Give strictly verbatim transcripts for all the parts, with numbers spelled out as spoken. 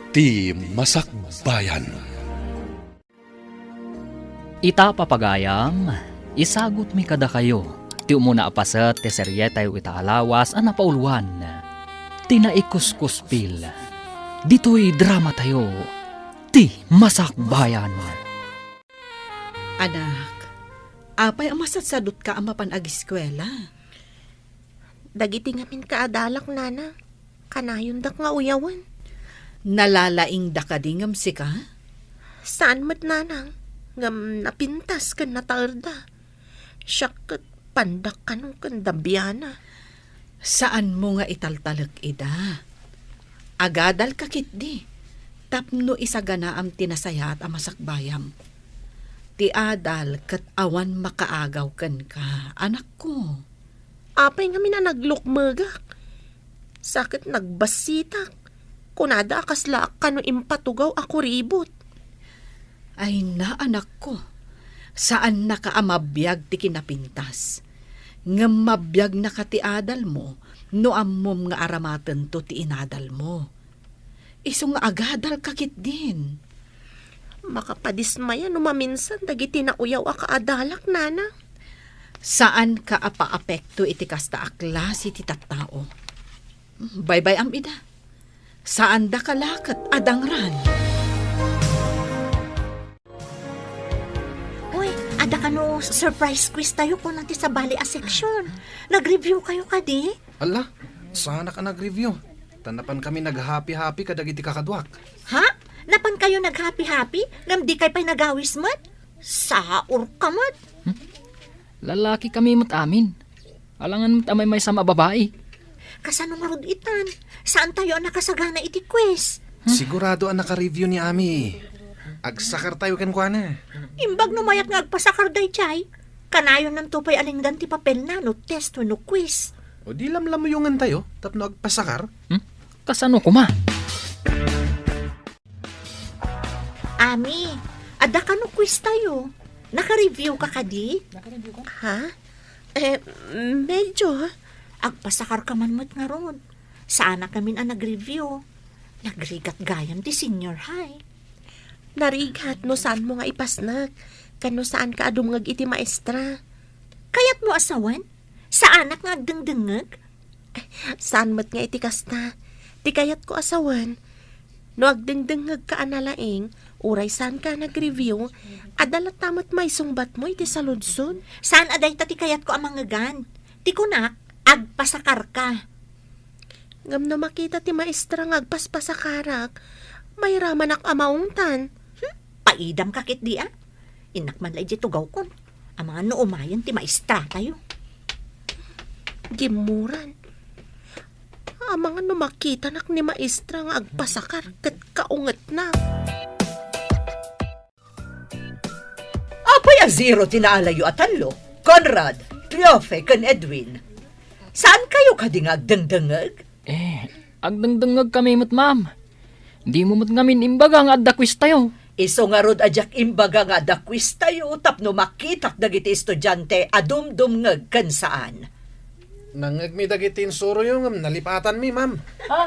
Ti Masakbayan. Ita, papagayam, isagutmi kadakayo ti umuna a paset ti serietayo ita a lawas a napauluan, ti Naikuskuspil. Ditoy dramatayo, Ti Masakbayan. Anak, apay a masatsadutka a mapan agiskuela? Dagiti ngamin kaadalak, nanang, kanayondak nga uyawen. Nalalaingda kadi ngem sika? Saan met, nanang, ngem napintas ken nataerda. Siak ket pandak kano ken dabiana. Saanmo nga italtalek ida. Agadalka ketdi, tapno isaganaam ti nasayaat a masakbayam. Ti adal ket awan makaagaw kenka, anakko. Apay ngamin a naglukmegak? Sa ket nagbassitak. Kunada a kaslaak kano impatugaw a kuribot. Ay na, anakko, saannaka a mabiag ti kinapintas. Ngem mabiagnaka ti adalmo no ammom nga aramatento ti inadalmo. Isu nga agadalka ketdin. Makapadismaya no maminsan dagiti nauyaw a kaadalak, nana. Saanka a paapekto iti kasta a klase ti tattao. Baybay-am ida. Saandaka la ket a dangran. Uy, adda kano surprise quiz tayo kuna ti sabali a section. Nag-review kayo kadi? Ala, saanak a nag-review. Ta napan kami nag-happy-happy kadagiti kakaduak. Ha? Napan kayo nag-happy-happy? Ngem dikay pay nagawis met? Saor ka met. Hmm? Lalaki kami met amin. Alangan met a maymaysa a babai. Kasano ngarud itan? Saan tayo a nakasagana iti quiz? Hmm? Sigurado a naka-review ni Ami. Agsakar tayo kenkuana. Imbag no mayat nga agpasakar daydiay, kanayonnanto pay a lingdan ti papelna no test wenno quiz. O di lamlamuyongan tayo tapno agpasakar? Hmm? Kasano koma? Ami, adda kano quiz tayo? Naka-review ka kadi? Naka-review ka? Ha? Eh, medyo. Agpasakar ka man met ngarud. Saanak ngamin a nag-review. Nagrigat gayam ti senior high. Narigat no saanmo nga ipasnek, ken no saanka a dumngeg iti maestra. Kayatmo a sawen? Saanak nga agdengdengngeg? Saan met nga iti kasta. Ti kayatko a sawen, no agdengdengngegka a nalaing, uray saanka a nag-review, adda latta met maisungbatmo iti saludsod. Saan a dayta ti kayatko a mangngegan. Ti kunak, agpasakarka. Ngem no makita ti maestra nga agpaspasakarak, mairamanak a maungtan. Hmm? Paidamka ketdi a? Innak man la idiay tugawkon. Amangan no umayen ti maestratayo. Gimmuran. Amangan no makitanak ni maestra nga agpasakar ket kaungetna. Apay a zero ti naalayo a tallo? Conrad, Profe, ken Edwin. Saan kayo kadi nga agdengdengngeg? Eh, agdengdengngeg kami met, ma'am. Dimo met ngamin imbaga nga adda quiz tayo. Isu ngarud a diak imbaga nga adda quiz tayo tapno makitak dagiti estudiante a dumdumngeg ken saan. Nangngegmi dagiti insuroyo ngem nalipatanmi, ma'am. Ha?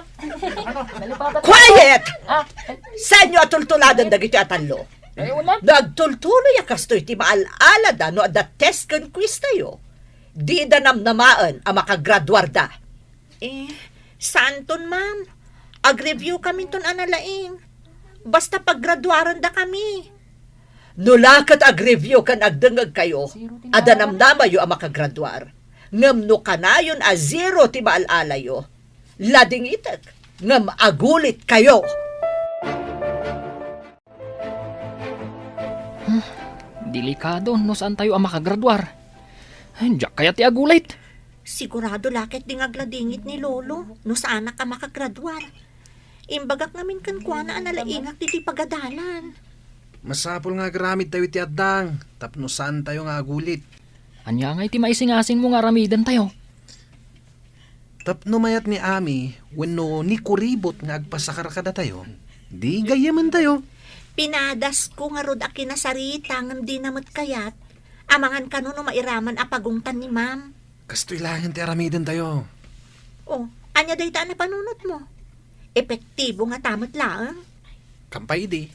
Ano? Nalipatan? Quiet! Ah, eh. Saanyo a tultuladen dagiti a tallo? Eh, wala. Nagtultuloy a kastoy ti maal-alada no adda test ken quiz tayo. Dida namnamaen a makagraduarda. Eh, saanton, ma'am? Ag-review kaminton a nalaing. Basta paggraduarenda kami. No la ket ag-review ken agdengngeg kayo, adda namnamayo a makagraduar. Ngem no kanayon a zero ti maal-alayo, ladingitek ngem agulit kayo. Hmm, delikado no saan tayo a makagraduar. Ay, diak kayat ti agulit. Sigurado la ketdi nga agladingit ni Lolo no saanak a makagraduar. Imbagak ngamin kenkuana a nalaingak ditoy pagadalan. Masapul nga agaramid tayo iti addang tapno saan tayo nga agulit. Ania ngay ti maisingasingmo nga aramiden tayo? Tapno mayat ni Ami wenno ni Kuribot nga agpasakar kadatayo, di gayyamen tayo. Pinadasko ngarud a kinasarita ngem dina met kayat, amangan kano no mairaman a pagungtan ni Ma'am. Kastoy laeng ti aramiden tayo. Oh, ania dayta a napanunotmo? Epektibo ngata met laeng? Kampay idi.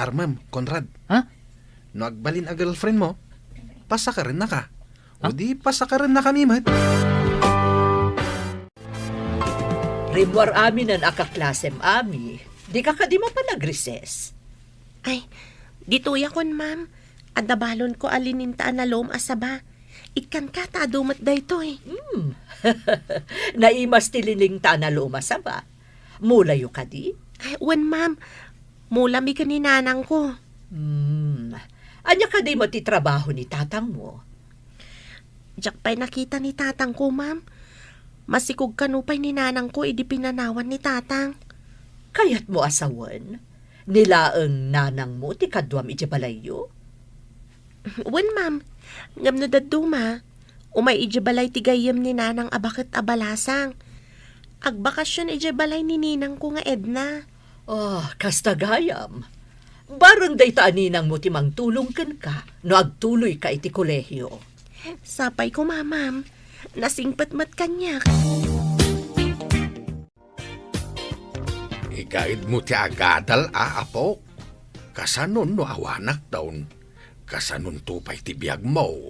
Armem, Conrad. Ha? No agbalin a girlfriend mo, pasakarennaka. Ha? O di pasakarennakami met. Rimmuar aminen a kaklasem, Ami. Dika kadi mapan agrises? Ay, ditoy akon, ma'am. Adda balonko a lininta a nalom a saba. Ikkanka ta adu met daytoy. Hmm. Naimas ti lininta a nalom a saba. Mulayo kadi? Ay, wen, ma'am. Mulami ken ni nanangko. Hmm. Ania kadi met ti trabaho ni tatangmo? Diak pay nakita ni tatangko, ma'am. Masikog kano pay ni nanangko idi pinanawan ni tatang. Kayatmo a sawen? Ni laeng nanangmo ti kaduam idiay balayyo? Wen, ma'am. Ngem no dadduma, umay idiay balay ti gayyem ni nanang a baket a balasang. Agbakasyon idiay balay ni ninangko nga Edna. Oh, kasta gayam. Bareng dayta a ninangmo ti mangtulong kenka no agtuloyka iti kolehio. Sapay koma, ma'am. Nasingpet met kaniak. Igaedmo ti agadal a, apok. Kasanon no awanakton? Kasanonto pay ti biagmo?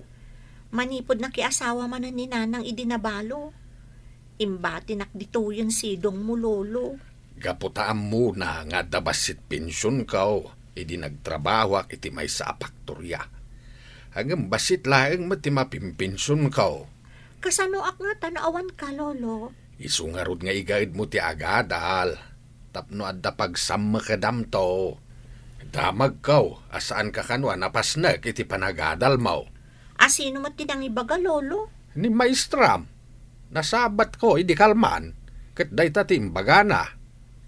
Manipud nakiasawa manen ni nanang idi nabalo, imbatinak ditoyen sidongmo, lolo. Gapu ta ammona nga adda bassit pensionko idi nagtrabahoak iti maysa a faktoria. Ngem bassit laeng met ti mapimpensionko. Kasanoak ngata no awanka, lolo? Isu ngarud nga igaedmo ti agadal tapno adda pagsammekedamto. Damagko a saanka kano a napasnek iti panagadalmo. A sino met ti nangibaga, lolo? Ni maestram. Nasabatko idi kalman, ket dayta ti imbagana.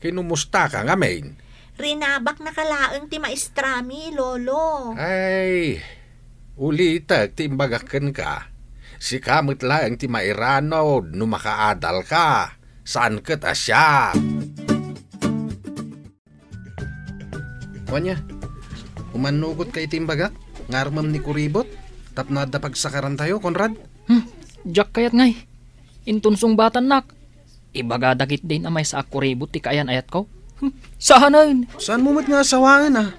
Kinumustaka ngamin? Rinabaknaka laeng ti maestrami, lolo. Ay, ulitek ti imbagak kenka. Sika met laeng ti mairanod no makaadalka. Saan ket a siak. Wen, umannugotka iti imbagak nga armem ni Kuribot tapno adda pagsakarantayo, Conrad? Hmm, diak kayat ngay. Inton sungbatannak, ibaga dagiti din a maysa a kuribot ti kaayan-ayatko. Hmm, saanen. Saanmo met nga asawaen, a?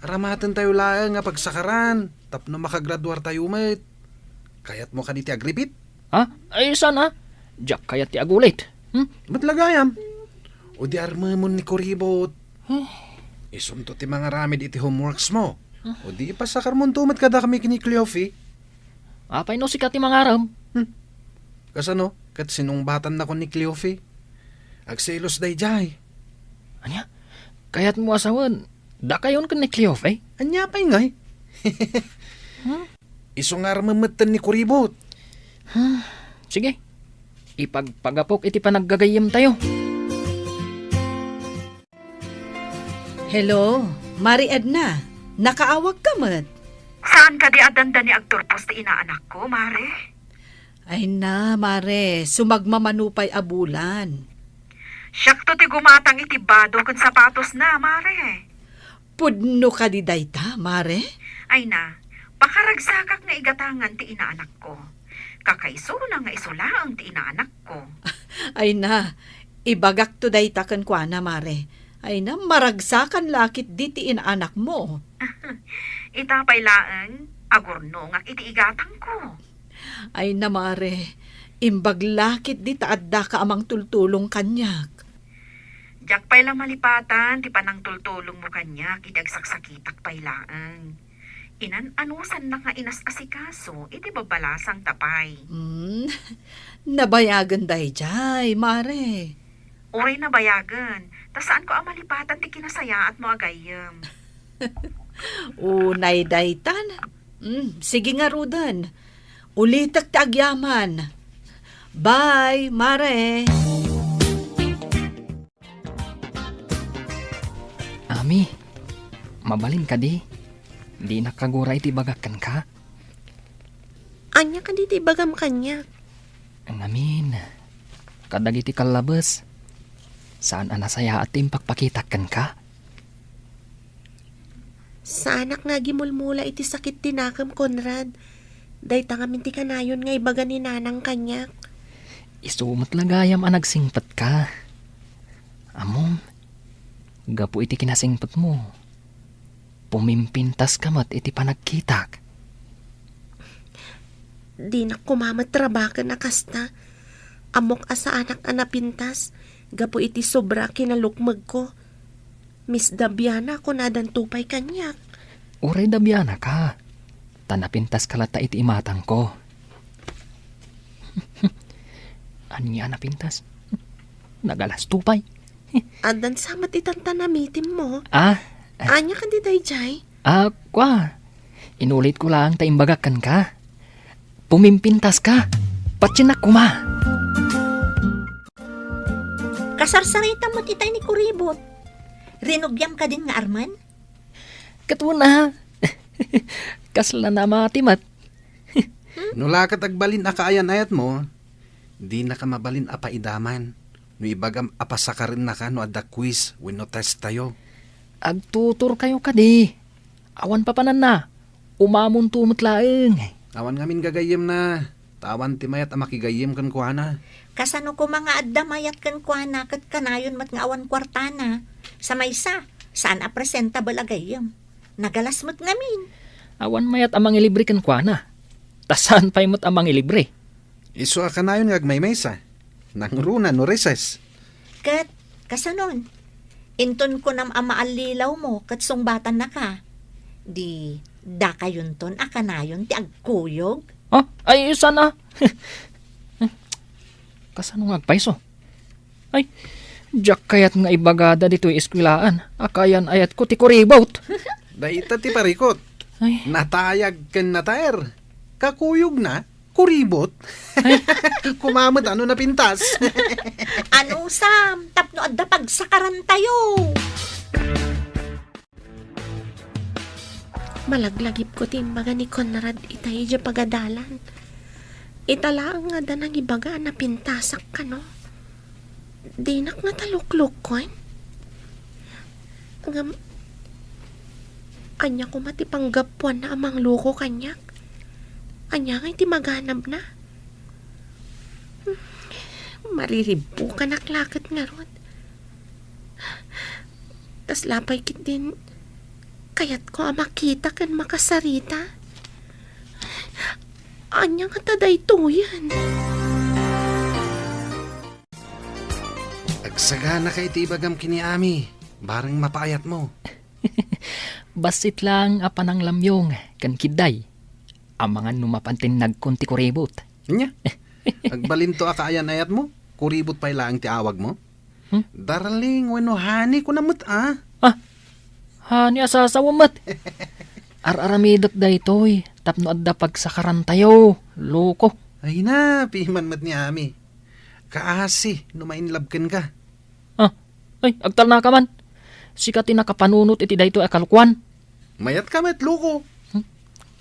Aramatentayo laeng nga pagsakaran tapno makagraduartayo met. Kayatmo kadi ti agripit? Ha? Ay, saan, a? Diak kayat ti agulit. Hmm? Met la gayam. O di armemon ni Kuribot. Huh? Isunto ti mangaramid iti homeworks mo. Huh? O di ipasakarmonto met kadakami ken ni Cleofe. Apay no sika ti mangarem? Hmm. Kasano? Ket sinungbatannakon ni Cleofe. Agselos daydiay. Ania? Kayatmo a sawen, dakayon ken ni Cleofe? Ania pay ngay? Hmm? Isu nga armem metten ni Kuribot. Hmm. Sige. Ipagpagapok iti panaggagayyemtayo. Hello, Mari Edna. Nakaawagka met? Saan kadi a dandani agturpos ti inaanakko, Mare? Ay na, Mare, sumagmamano pay a bulan. Siakto ti gumatang iti bado ken sapatosna, Mare. Pudno kadi dayta, Mare? Ay na, pakaragsakak nga igatangan ti inaanakko. Kakaisuna nga isu laeng ti inaanakko. Ay na, ibagakto dayta kenkuana, Mare. Ay na, maragsakan la ketdi ti inaanakmo. Ita pay laeng, agurnongak iti igatangko. Ay na, Mare, imbag la ketdi ta addaka a mangtultulong kaniak. Diak pay la malipatan ti panangtultulongmo kaniak iti agsaksakitak pay laeng. Inan-anusannak nga inas-asikaso iti babalasangta pay. Hmm, nabayagen daydiay, Mare. Uray nabayagen, ta saanko a malipatan ti kinasayaatmo a gayyem. Unay daytan. Hmm, sige ngaruden. Ulitek ti agyaman. Bye, Mare. Ami, mabalin kadi? Dinak kagura iti ibagak kenka? Ania kadi ti ibagam kaniak? Ngamin, kadagiti kallabes, saan a nasayaat ti impakpakitak kenka? Saanak nga agimulmula iti sakit ti nakem, Conrad. Dayta ngamin ti kanayon nga ibaga ni Nanang kaniak. Isu met la gayam a nagsingpetka. Ammom, Gapu iti kinasingpetmo, pumimpintaska met iti panagkitak. Dinak koma met rabaken a kasta. Ammok a saanak a napintas gapu iti sobra a kinalukmegko. Miss Dabiana, kunadanto pay kaniak. Uray Dabianaka, ta napintaska latta iti imatangko. Ania a napintas? Nagalasto pay. Addan sa met itan ta namitimmo. Ah? Ania kadi daydiay? Ah, kua. Inulitko laeng ta imbagak kenka. Pumimpintaska. Patiennak koma. Kasarsaritam met itay ni Kuribot. Rinugiam kadin nga armen? Ket wen a. Kasla namati met. No la ket agbalin a kaayan-ayatmo, dinaka mabalin a paidaman no ibagam a pasakarennaka no adda quiz wenno testtayo. Agtutorkayo kadi. Awan papananna. Umamonto met laeng. Awan ngamin gagayyemna, ta awan ti mayat a makigayyem kenkuana. Kasano koma nga adda mayat kenkuana ket kanayon met nga awan kuartana? Sa maysa, saan a presentable a gayyem. Nagalas met ngamin. Awan mayat a mangilibre kenkuana. Ta saan pay met a mangilibre? Isu a kanayon nga agmaymaysa. Nangruna no recess. Ket, kasanon? Inton kunam a maallilawmo ket sungbatannaka, di dakayonton a kanayon ti agkuyog? Ah, ay, saan a? Kasano nga agpayso? Ay, diak kayat nga ibagada ditoy eskuelaan a kaayan-ayatko ti kuribot. Dayta ti parikut. Ay. Natayag ken nataer. Kakuyogna, kuribot. Ay. Kumamet ano napintas. Ano, Sam? Tapno adda pagsakarantayo. Malaglagipko ti imbaga ni Conrad itay idiay pagadalan. Ita laeng nga adda nangibaga a napintasak kano. Dinak ngata luklukkon. Ngem, ania koma ti panggapuanna a mangluko kaniak? Ania ngay ti maganabna? Mariribbukanak la ket ngarud. Kasla pay ketdin kayatko a makita ken makasarita. Ania ngata daytoyen? Agsaganaka iti ibagam ken ni Ami, bareng mapaayatmo. Bassit laeng a pananglamyong ken kidday. Amangan no mapan ti nagkun ti kuribot. Ania? Agbalinto a kaayan-ayatmo? Kuribot pay laeng ti awagmo? Hmm? Darling wenno honey kuna met a? Ah, honey a sasawen met. Ar-aramidek daytoy tapno adda pagsakarantayo, loko. Ay na, piman met ni Ami. Kaasi no ma-in love kenka. Ah, ay, agtalnaka man. Sika ti nakapanunot iti daytoy a kalokoan. Mayatka met, loko. Hmm?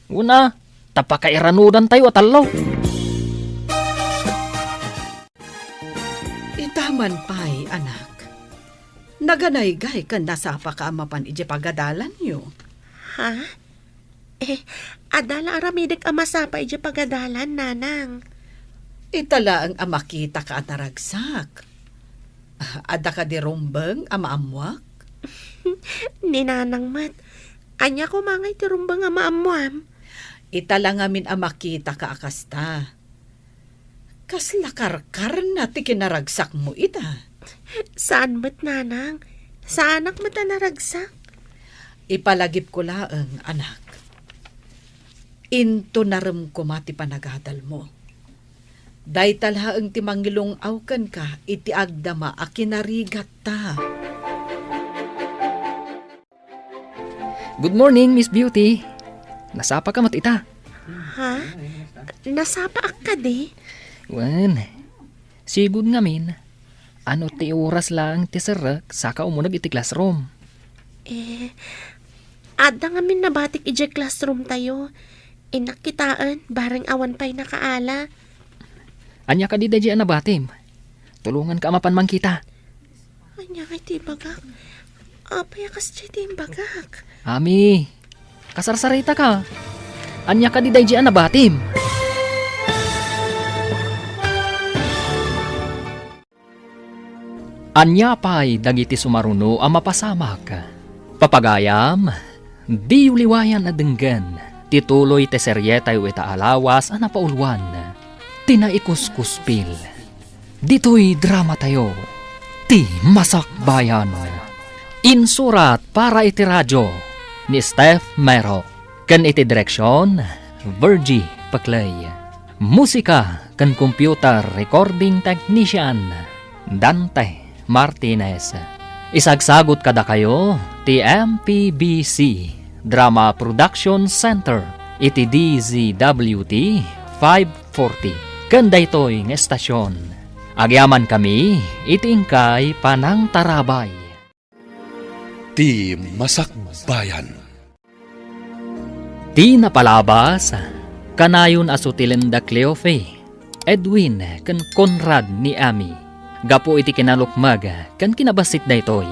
Una, ta pakairanudantayo a tallo. Ita man pay, anak. Naganaygay ken nasapaka a mapan idiay pagadalanyo. Ha? Eh, adda la aramidek a masapa idiay pagadalan, nanang. Ita laeng a makitaka a naragsak. Adda kadi rumbeng a maammoak? Ni nanang met. Ania koma ngay ti rumbeng a maammoam? Ita la ngamin a makitaka a kasta. Kasla karkarna ti kinaragsakmo ita? Saan met, nanang. Saanak met a naragsak. Ipalagipko laeng, anak. Intonarem koma ti panagadalmo. Dayta laeng ti mangilung-aw kenka iti agdama a kinarigatta. Good morning, Miss Beauty. Nasapaka met ita? Ha? Nasapaak kadi? Wen, sigud ngamin, ano ti oras laeng ti serrek saka umuneg iti classroom? Eh, adda ngamin nabatik idiay classroom tayo. Innak kitaen, bareng awan pay nakaala. Ania kadi daydiay a nabatim? Tulonganka a mapan mangkita. Ania ngay ti ibagak? Apay a kasdiay ti imbagak? Ami, kasarsaritaka. Ania kadi daydiay a nabatim? Ania pay dagiti sumaruno a mapasamak? Papagayam, diyo liwayan a denggen ti tuloy ti serietayo ita a lawas a napauluan, ti Naikuskuspil. Ditoy dramatayo, ti Masakbayan. Insurat para iti radio ni Steph Mero. Ken iti direksion, Virgie Paclay. Musika ken computer recording technician, Dante Martinez. Isagsagut kadakayo ti M P B C Drama Production Center iti D Z W T five forty. Ken daytoy nga estasion, agyamankami iti inkay panangtarabay. Ti Masakbayan. Ti napalabas, kanayon a sutilen da Cleofe, Edwin, ken Conrad ni Ami. Gapu iti kinalukmeg ken kinabassit daytoy,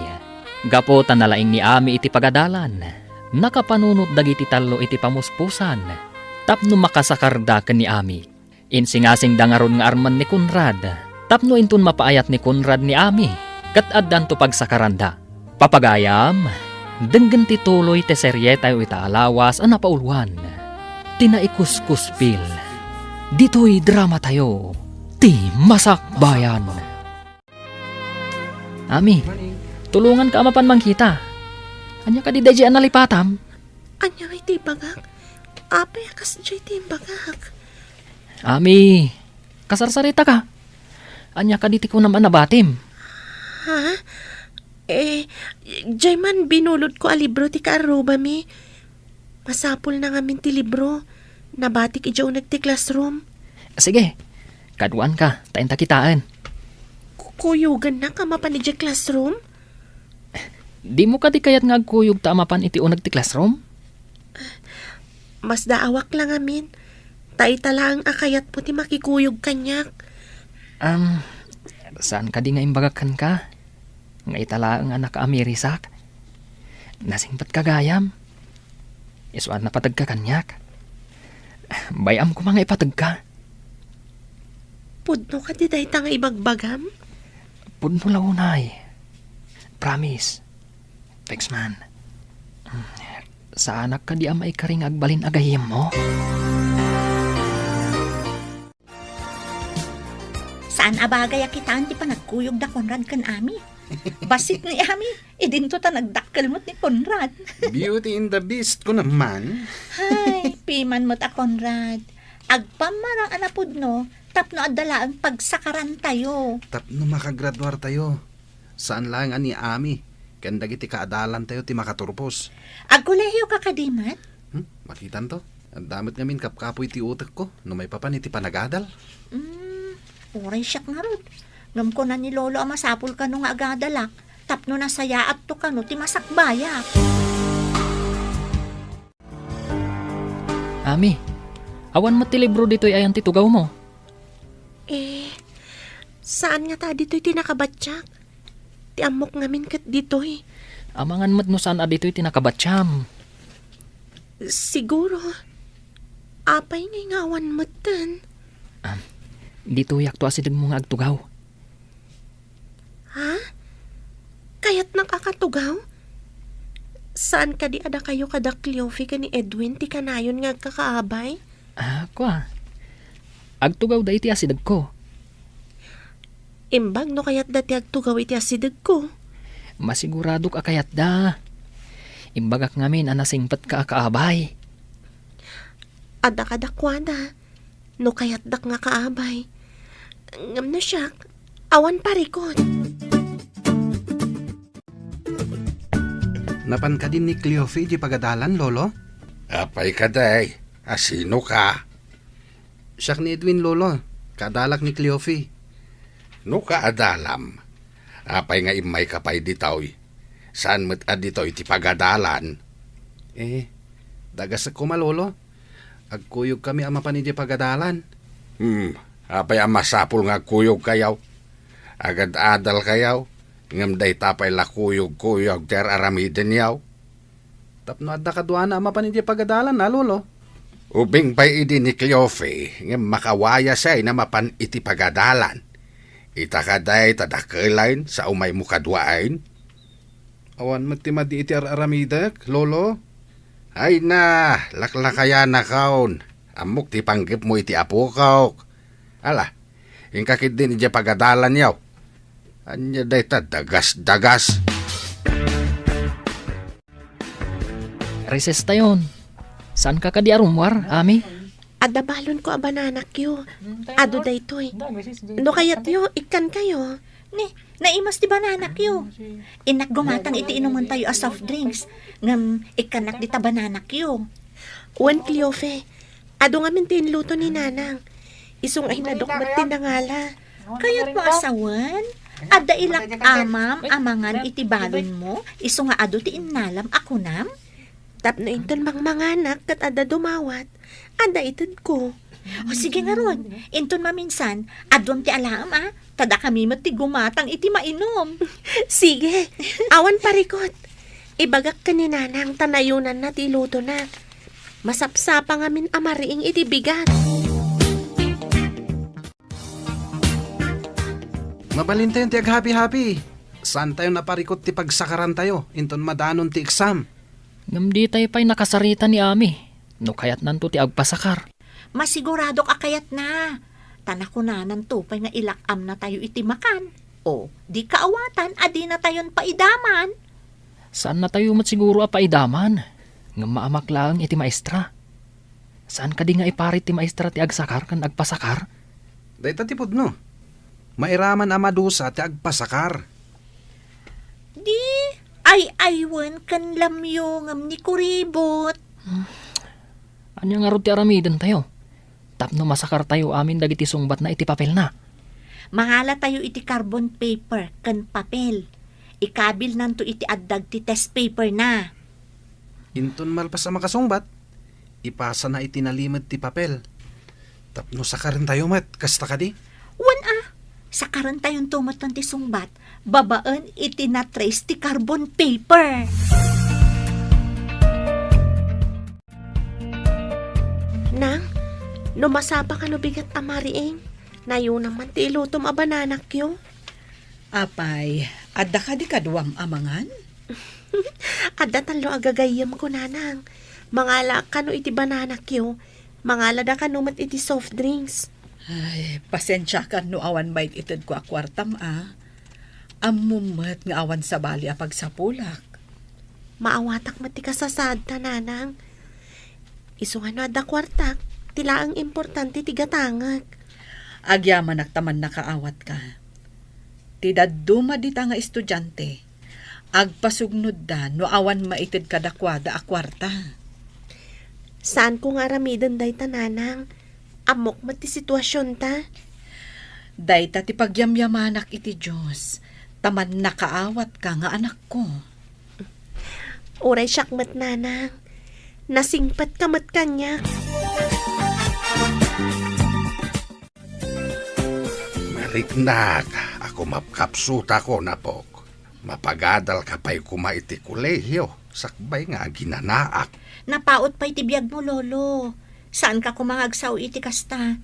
gapu ta nalaing ni Ami iti pagadalan, nakapanunot dagiti tallo iti pamuspusan tapno makasakarda ken ni Ami. Insingasingda ngarud nga armen ni Conrad, tapno inton mapaayat ni Conrad ni Ami, ket addanto pagsakaranda. Papagayam, denggen ti tuloy ti serietayo ita a lawas a napauluan, ti Naikuskuspil. Ditoy dramatayo, ti Masakbayan. Ami, tulonganka a mapan mangkita. Ania kadi daydiay a nalipatam? Ania ngay ti ibagak? Apay a kasdiay ti imbagak? Ami, kasarsaritaka. Ania kadi ti kunam a nabatim? Ha? Eh, diay man binulodko a libro ti kaarrubami. Masapulna ngamin ti libro. Nabatik idiay uneg ti classroom. Sige, kaduanka, ta inta kitaen. Ku-, kuyogannak a mapan idiay classroom? Dimo kadi kayat nga agkuyogta a mapan iti uneg ti classroom? Masdaawak la ngamin. Ta ita laeng a kayatmo ti makikuyog kaniak. Am, saan kadi nga imbagak kenka? Nga ita laeng a nakaamirisak? Nasingpetka gayam. Isu a napategka kaniak. Bay-am koma nga ipategka. Pudno kadi dayta nga ibagbagam? Pudno la unay. Promise. Thanks, man. Saanak kadi a maikari nga agbalin a gayyemmo? Saan a bagay a kitaen ti panagkuyog da Conrad ken Ami. Bassit ni Ami, idinto ta nagdakkel met ni Conrad. Beauty and the Beast, kunam man. Hay, piman met a Conrad. Agpammarang a napudno, tapno adda laeng pagsakarantayo. Tapno makagraduartayo. Saan laeng a ni Ami ken dagiti kaadalantayo ti makaturpos. Agkolehiyoka kadi met? Hmm, makitanto. Adda met ngamin kapkapoy ti utekko no maipapan iti panagadal. Hmm, uray siak ngarud. Ngem kuna ni Lolo a masapul kano nga agadalak tapno nasayaatto kano ti masakbayak. Ami, awan met ti libro ditoy ayan ti tugawmo? Eh, saan ngata ditoy ti nakabatiak? Ti ammok ngamin ket ditoy. Amangan met no saan a ditoy ti nakabatiam. Siguro. Apay ngay nga awan metten? Am, ditoyakto a sidegmo nga agtugaw. Ha? Kayatnak a katugaw? Saan kadi a dakayo kada Cleofe ken ni Edwin ti kanayon nga agkakaabay? Ah, kua. Agtugawda iti asidegko. Imbag no kayatda ti agtugaw iti asidegko. Masiguradok a kayatda. Imbagak ngamin a nasingpetka a kaabay. Adda kadakuada. No kayatdak nga kaabay. Ngem no siak, awan parikut. Napan kadin ni Cleofe di pagadalan, Lolo? Apay kadi? A sinoka? Siak ni Edwin, Lolo. Kaadalak ni Cleofe. No kaadalam, apay nga immayka pay ditoy? Saan met a ditoy ti pagadalan? Eh, dagasek koma, Lolo. Agkuyogkami a mapan idiay pagadalan. Hmm, apay a masapul nga agkuyogkayo? Agad-adalkayo, ngem dayta pay la kuyog-kuyog ti ar-aramidenyo. Tapno adda kaduana a mapan idiay pagadalan, a, Lolo? Ubing pay idi ni Cleofe, ngem makawayasay a mapan iti pagadalan. Ita kadi ta dakkel ain sa umaymo kadua ain? Awan met ti madi iti ar-aramidek, Lolo. Ay na, laklakayanakon. Ammok ti panggepmo iti apokok. Ala, inka ketdin idiay pagadalanyo. Ania dayta dagas-dagas? Recess tayon. Saanka kadi a rummuar, Ami? Adda balonko a bananakyo. Adu daytoy. No kayatyo, ikkankayo. Ni, naimas ti bananakyo. Innak gumatang iti inumentayo a soft drinks. Ngem ikkannak dita bananakyo. Wen, Cleofe, adu ngamin ti inluto ni Nanang. Isu nga inadok met ti nangala. Kayatmo a sawen? Adda ilak-amam a mangan iti balonmo, isu nga adu ti innalam a kunam? Tapno inton mangmanganak ket adda dumawat, adda itedko. O, sige ngarud, inton maminsan, aduam ti alaem a, ta dakami met ti gumatang iti mainum. Sige, awan parikut. Ibagak ken ni Nanang ta nayunanna ti ilutona. Masapsapa ngamin a mariing iti bigat. Mabalintayon ti aghabi-habi. Saantayon a parikut ti pagsakarantayo inton madanon ti eksam. Ngem ditay pay nakasarita ni Ami no kayatnanto ti agpasakar. Masiguradok a kayatna. Ta nakunananto pay nga ilak-amnatayo iti makan. O, di kaawatan a dinatayon paidaman. Saannatayo met siguro a paidaman, ngem maamak laeng iti maestra. Saan kadi nga iparit ti maestra ti agsakar ken agpasakar? Dayta ti pudno. Mairaman a madusa ti agpasakar. Di ay-aywen ken lamyo ngem ni kuribot. Ania ngarud ti aramidentayo tapno masakartayo amin dagiti sungbatna iti papelna? Mangalatayo iti carbon paper ken papel. Ikabilnanto iti addag ti test paperna. Inton malpas a makasungbat, ipasana iti nalimed ti papel. Tapno sakarentayo met, kasta kadi? Wen a, sakarentayonto metten ti sungbat babaen iti na-trace ti carbon paper. Nang, no masapa kano bigat a mariing, nayuna man ti ilutom a bananakyo. Apay, adda kadi kaduam a mangan? Adda tallo a gagayyemko, Nanang. Mangalaak kano iti bananakyo. Mangalada kano met iti soft drinks. Ay, pasensiakan no awan maitedko a kuartam a. Ammom met nga awan sabali a pagsapulak. Maawatak met ti kasasaadta, Nanang. Isu nga no adda kuartak, ti laeng importante ti gatangek. Agyamanak ta mannakaawatka. Ti dadduma dita nga estudiante, agpasugnodda no awan maited kadakuada a kuarta. Saanko nga aramiden dayta, Nanang. Ammok met ti situasionta. Dayta ti pagyamyamanak iti Dios, ta mannakaawatka nga anakko. Uray siak met, Nanang. Nasingpetka met kaniak. Mariknak a kumapkapsutakon, apok. Mapagadalka pay koma iti kolehio, sakbay nga aginanaak. Napaut pay ti biagmo, Lolo. Saanka koma nga agsao iti kasta.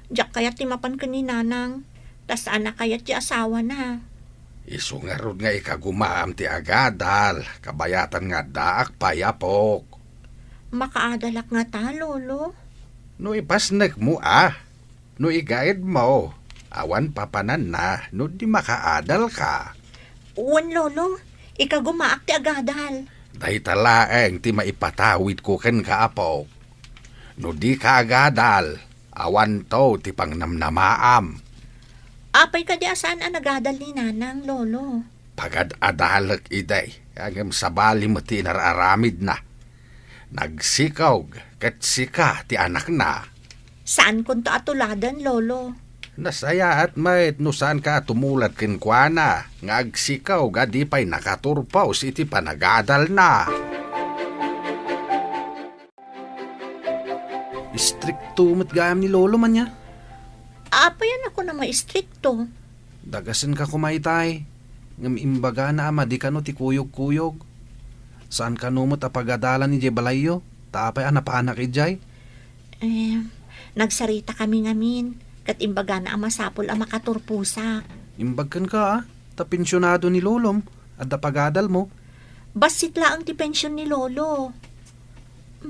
Diak kayat ti mapan ken ni Nanang, ta saan a kayat ti asawana. Isu ngarud nga ikagumaam ti agadal, kabayatan nga addaak pay, apok. Makaadalak ngata, Lolo? No ipasnekmo a, no igaedmo, awan papananna no di makaadalka. Wen, Lolo, ikagumaak ti agadal. Dayta laeng ti maipatawidko kenka, apok. No dika agadal, awanto ti pangnamnamaam. Apay kadi a saan a nagadal ni Nanang, Lolo? Pagad-adalek idi, ngem sabali met ti inar-aramidna. Nagsikog ket sika ti anakna. Saankonto a tuladen, Lolo. Nasayaat met no saanka a tumulad kenkuana nga agsikog a di pay nakaturpos iti panagadalna. Istrikto met gayam ni Lolo man ya. Apay a nakunam a istrikto? Dagasenka koma itay, ngem imbagana a madi kano ti kuyogkuyog. Saan kano met a pagadalan idiay balayyo, ta apay a napanak idiay? Eh, nagsarita kami ngamin. Ket imbagana a masapul a makaturposak. Imbag kenka, a, ta pensionado ni lolom, adda pagadalmo. Bassit laeng ti pension ni lolo.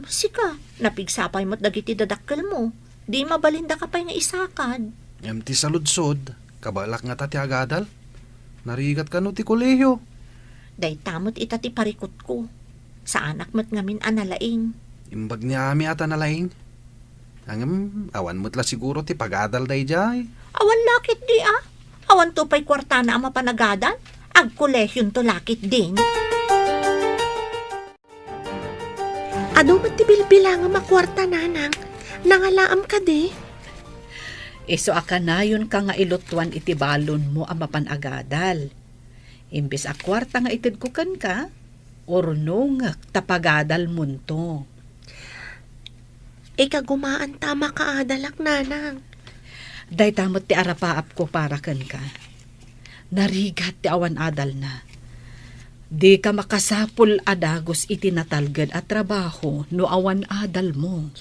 Sika, napigsa pay met dagiti dadakkelmo. Di mabalindaka pay nga isakad. Ngem ti saludsod, kabaelak ngata ti agadal? Narigat kano ti kolehiyo? Dayta met ita ti parikutko. Saanak met ngamin a nalaing. Imbag ni Ami a ta nalaing. Ngem, awan met la siguro ti pagadal daydiay. Awan la ketdi, a. Awanto pay kuartana a mapanagadal. Agkolehionto la ketdin. Adu met ti bilbilangem a kuarta, nanang. Nangalaam kadi? Isu a kanayonka nga ilutuan iti balonmo a mapan agadal. Imbes a kuarta nga itedko kenka, urnongek ta pagadalmonto. Ikagumaanta a makaadalak, nanang. Dayta met ti arapaapko para kenka. Narigat ti awan adalna. Dika makasapul a dagus iti natalged a trabaho no awan adalmo.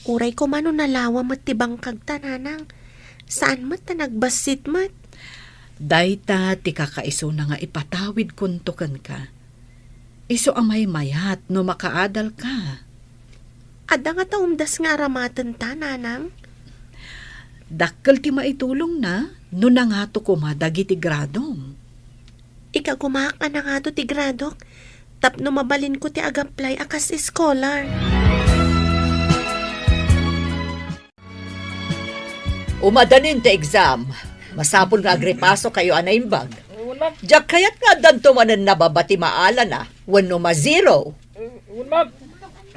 Uray koma no nalawa met ti bangkagta, nanang. Saan met ta nagbassit met. Dayta ti kakaisuna nga ipatawidkonto kenka. Isu a maymayat no makaadalka. Adda ngata umdas nga aramatenta, nanang? Dakkel ti maitulongna no nangato koma dagiti gradom. Ikagumaak a nangato ti gradok tapno mabalinko ti ag-apply a kas scholar. Umadanin ti exam. Masapul nga agripasokayo a naimbag. Wen, ma'am. Diak kayat nga addanto manen nababa ti maalana wenno ma-zero. Wen, ma'am.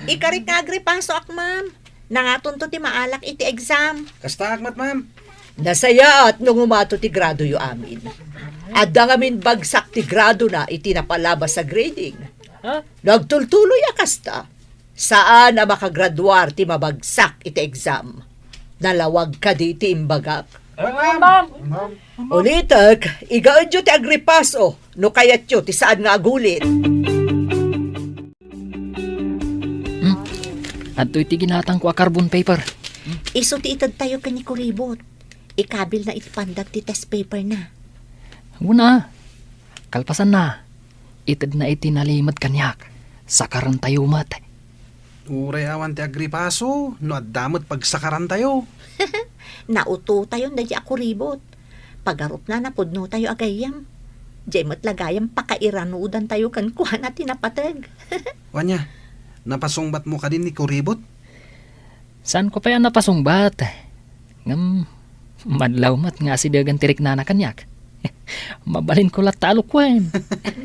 Ikarik nga agripasoak, ma'am. Nangatonto ti maalak iti exam. Kastaak met, ma'am. Nasayaat no ngumato ti gradoyo amin. Adda ngamin bagsak ti gradona iti napalabas a grading. Ha? No agtultuloy a kasta, saan a makagraduar ti mabagsak iti exam. Nalawag kadi ti imbagak? Wen, ma'am. Ulitek, igaedyo ti agripaso no kayatyo ti saan nga agulit. Hmm? Adtoy ti ginatangko a carbon paper. Isu ti itedtayo ken ni Kuribot. Ikabilna iti pandag ti test paperna. Una, kalpasanna, itedna iti nalimed kaniak. Sakarantayo met. Uray awan ti agripaso, no adda met pagsakarantayo. Nautotayon daydi a Kuribot. Pagarupna, napudnotayo a gayyem. Diay met la gayam pakairanudantayo kenkuana ti napateg. Wen, napasungbatmo kadi ni Kuribot? Saanko pay a napasungbat. Ngem, madlaw met nga asidegen ti riknana kaniak. Mabalinko latta a lukuen.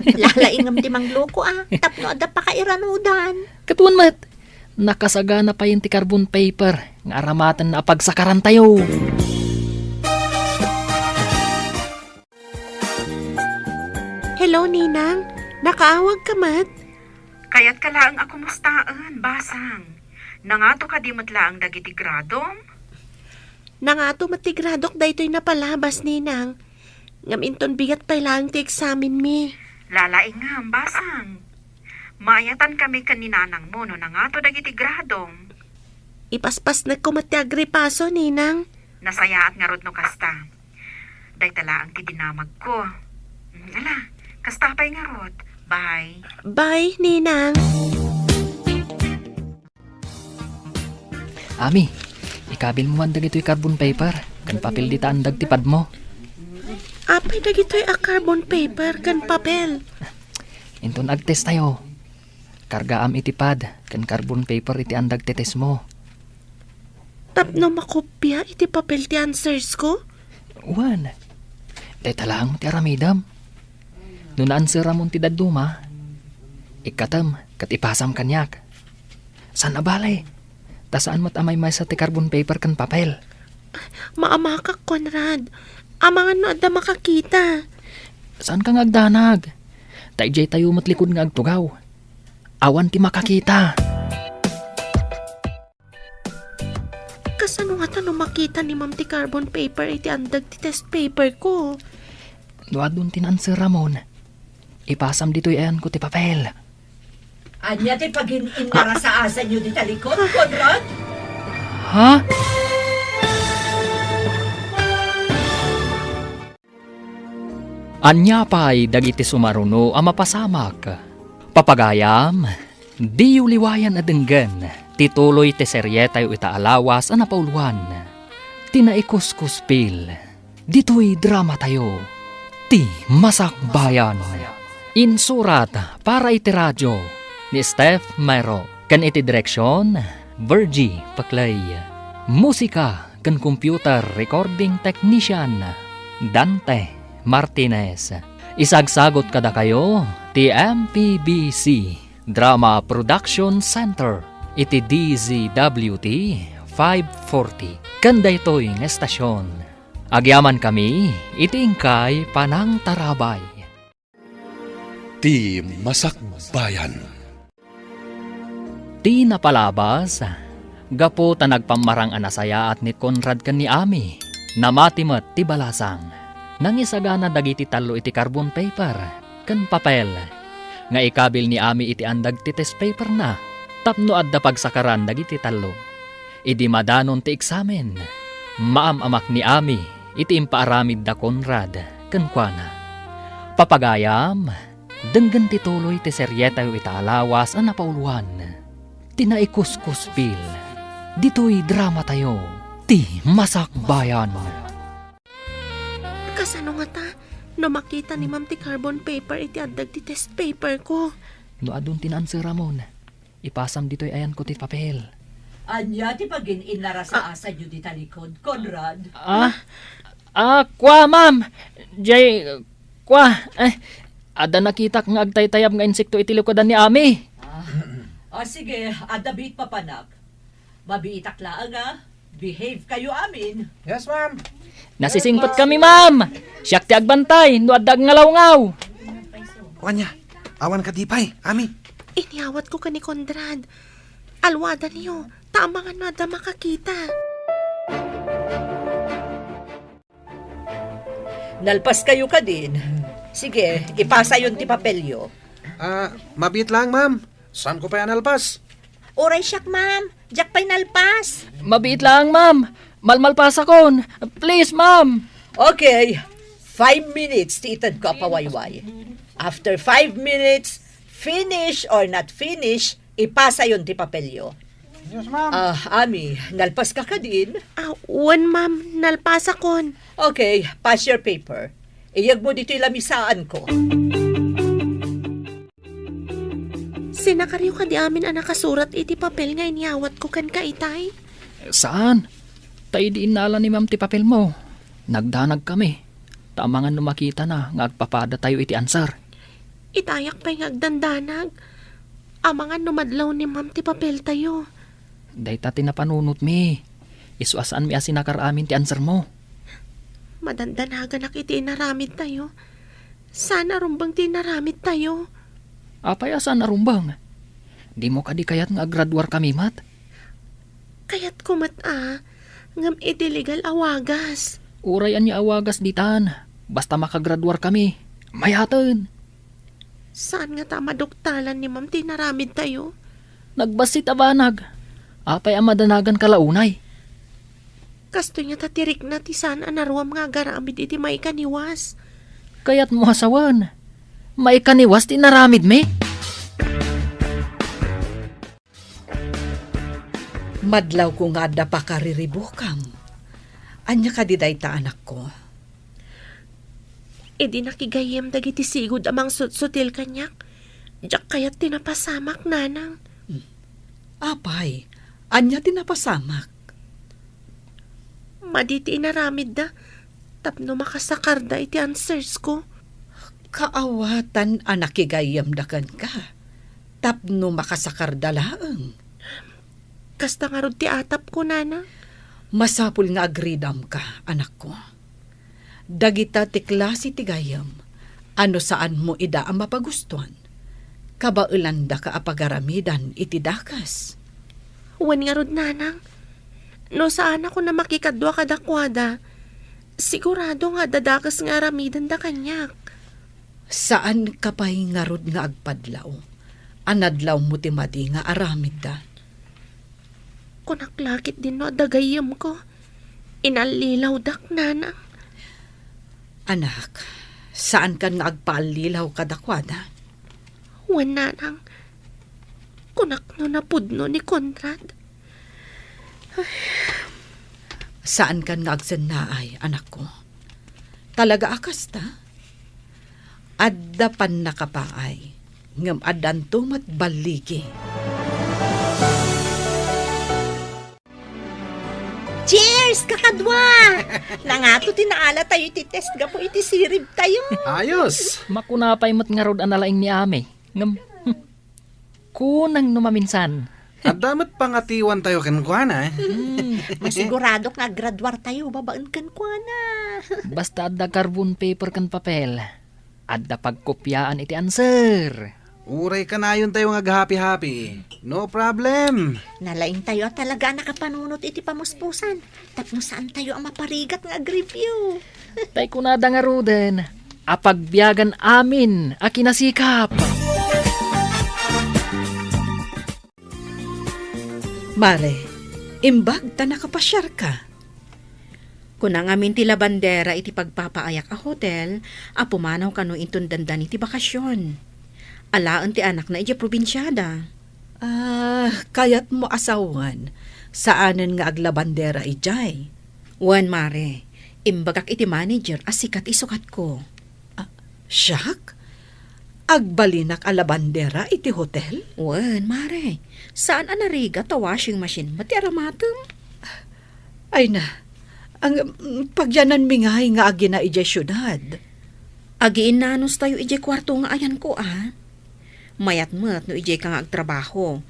Lalaingem ti mangloko, a, tapno adda pakairanudan. Ket wen met, nakasagana payen ti carbon paper nga aramatenna a pagsakarantayo. Hello, Ninang. Nakaawagka met? Kayatka laeng a kumustaen, Basang. Nangato kadi met laeng dagiti gradom? Nangato met ti gradok daytoy napalabas, Ninang. Ngem inton bigat pay laeng ti eksamenmi. Lalaingem, Basang. Maayatankami ken ni nanangmo no nangato dagiti gradom. Ipaspasnekko met ti agripaso, Ninang. Nasayaat ngarud no kasta. Dayta laeng ti dinamagko. Mm, ala, kasta pay ngarud. Bye. Bye, Ninang. Ami, ikabilmo man dagitoy carbon paper ken papel dita andag ti padmo. Apay dagitoy a carbon paper ken papel? Inton agtestayo, kargaam iti pad ken carbon paper iti andag ti testmo. Tapno makopia iti papel ti answers ko? Wen, dayta laeng ti aramidem. No naanseramon ti dadduma, ikkatem ket ipasam kaniak. Saan a bale, ta saan met a maymaysa ti carbon paper ken papel. Maamakak, Conrad. Amangan no adda makakita. Saanka nga agdanag. Ta idiay tayo met likud nga agtugaw. Awan ti makakita. Kasano ngata no makita ni Ma'am ti carbon paper iti andag ti test paper ko? No adun ti naanseramon, ipasam ditoy ayanko ti papel. Ania ti pagin-innarasaasanyo dita likod, Conrad? Ha? Ania pay dagiti sumaruno a mapasamak? Papagayam, diyo liwayan a denggen ti tuloy ti serietayo ita a lawas a napauluan, ti Naikuskuspil. Ditoy dramatayo, Ti Masakbayan. Insurat para iti radio ni Steph Mero ken iti direksyon, Virgie Paclay. Musika ken computer recording technician, Dante Martinez. Isagsagot kadakayo ti M P B C Drama Production Center iti D Z W T five forty. Ken daytoy nga estasyon, agyamankami iti inkay panangtarabay. Ti Masakbayan. Ti napalabas, gapu ta nagpammarang a nasayaat ni Conrad ken ni Ami, namati met ti balasang. Nangisagana dagiti tallo iti carbon paper ken papel nga ikabil ni Ami iti andag ti test paperna tapno adda pagsakaran dagiti tallo. Idi madanon ti eksamen, maam-amak ni Ami iti impaaramid da Conrad kenkuana. Papagayam, denggen ti tuloy ti serietayo ita a lawas a napauluan, Ti Naikuskuspil. Ditoy dramatayo, Ti Masakbayan. Kasano ngata no makita ni Ma'am ti carbon paper iti addag ti test paper ko? No adun ti naansweramon, ipasam ditoy ayanko ti papel. Ania ti pagin-innara sa Ah. asayo dita likod, Conrad? Ah, ah, kua, ma'am. Jay, kua, eh, adda nakitak nga agtaytayab nga insekto iti likudan ni Ami. Ah. Ah, sige, adda biit papanak. Mabiitak laeng, ah. Behave kayo amin. Yes, ma'am. Nasisingpet kami, ma'am. Siak ti agbantay no adda agngalawgaw. Ania, awan kadi pay, Ami? Inyawatko ken ni Conrad. Aluadaniyo, ta amangan no adda makakita. Nalpas kayo kadin. Sige, ipasayon ti papelyo. Ah, mabiit lang, ma'am. Saanko pay a nalpas? Uray siak, ma'am. Diak pay nalpas. Mabiit lang, ma'am. Malmalpasakon. Please, ma'am. Okay. Five minutes ti itedko a pawayway. After five minutes, finish or not finish, ipasayon ti papelyo. Yes, ma'am. Ah, Ami, nalpas ka kadin? Ah, wen, ma'am. Nalpasakon. Okay, pass your paper. Iyegmo ditoy lamisaanko. Sinakaryo kadi amin a nakasurat iti papel nga inyawatko kenka itay? Saan. Ta idi innala ni ma'am ti papelmo, nagdanagkami. Ta amangan no makitana nga agpapadatayo iti answer. Itayak pay nga agdandanag. Amangan no madlaw ni ma'am ti papeltayo. Dayta ti napanunotmi. Isu a saanmi a sinakar amin ti answermo. Madandanaganak iti inaramidtayo. Saan a rumbeng ti inaramidtayo. Apay a saan a rumbeng? Dimo kadi kayat nga agraduarkami met? Kayatko met a, ngem iti legal a wagas. Uray ania a wagas ditan, basta makagraduarkami. Mayaten. Saan ngata a maduktalan ni ma'am ti inaramidtayo? Nagbassit a banag. Apay a madanaganka la unay? Kastoy ngata ti rikna ti saan a naruam nga agaramid iti maikaniwas. Kayatmo a sawen, maikaniwas ti inaramidmi? Madlawko nga adda pakariribukam. Ania kadi dayta, anakko? Idi nakigayyem dagiti sigud a mangsutsutil kaniak, diak kayat ti napasamak, nanang. Hmm. Apay, ania ti napasamak? Madi ti inaramidda tapno makasakarda iti answers ko. Kaawatan a nakigayyemda kenka tapno makasakarda laeng. Kasta ngarud ti atapko, nana. Masapul nga agridamka, anakko. Dagita ti klase ti gayyem a no saanmo ida a mapagustuan, kabaelandaka a pagaramidan iti dakes. Wen ngarud, nanang, no saanakon a makikadua kadakuada, sigurado nga adda dakes nga aramidenda kaniak. Saanka pay ngarud nga agpadlaw a nadlawmo ti madi nga aramidda? Kunak la ketdin no adda gayyemko, inallilawdak, nanang. Anak, Saankan nga agpaallilaw kadakuada? Wen, nanang, kunak no napudno ni Conrad. Ay. Saankan nga agsennaay, anakko. Talaga a kasta? Adda pannakapaay, ngem addanto met balligi. Cheers, kakadua! Nangato ti naala tayo iti test gapu iti sirib tayo. Ayos! Makuna pay met ngarud a nalaing ni Ami. Ngem, hmm, kunang no maminsan. Adda met pangatiwan tayo kenkuana, eh. Hmm. Masiguradok nga aggraduar tayo babaen kenkuana. Basta adda carbon paper ken papel, adda pagkopiaan iti answer. Uray kanayon tayo nga aghapi-hapi. No problem. Nalaing tayo a talaga a nakapanunot iti pamuspusan. Tapno saan tayo a maparigat nga agreview. Tay kunada ngaruden, a pagbiagan amin a kinasikap. Mare, imbag ta nakapasiarka. Kuna ngamin ti labandera iti pagpapaayak a hotel a pumanaw kano inton dandani ti bakasion. Alaen ti anakna idiay probinsiada. Ah, kayatmo a sawen, saanen nga aglabandera idiay? Wen, mare, imbagak iti manager a sika ti sukatko. Ah, siak? Agbalinak a labandera iti hotel? Wen, mare. Saan a narigat ta washing machine met ti aramatem? Ay na, ang, mm, pagyananmi ngay nga agina idiay siudad. Agiinnanos tayo idiay kuarto nga ayanko, a. Mayat met no idiay ka nga agtrabaho.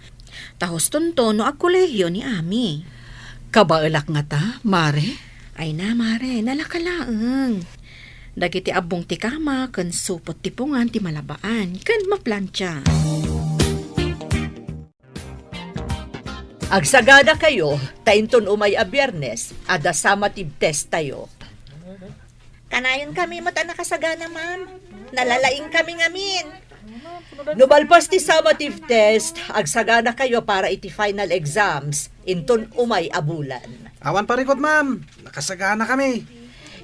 Ta hustonto no agkolehiyo ni Ami. Kabaelak ngata, mare? Ay na, mare, nalaka laeng. Dagiti abbong ti kama ken supot ti pungan ti malabaan ken maplantia. Agsagana kayo, ta inton umay a Biyernes, adda summative test tayo. Kanayon kami met a nakasagana, ma'am. Nalalaing kami ngamin. No malpas ti summative test, agsagana kayo para iti final exams, inton umay a bulan. Awan parikut, ma'am. Nakasagana kami.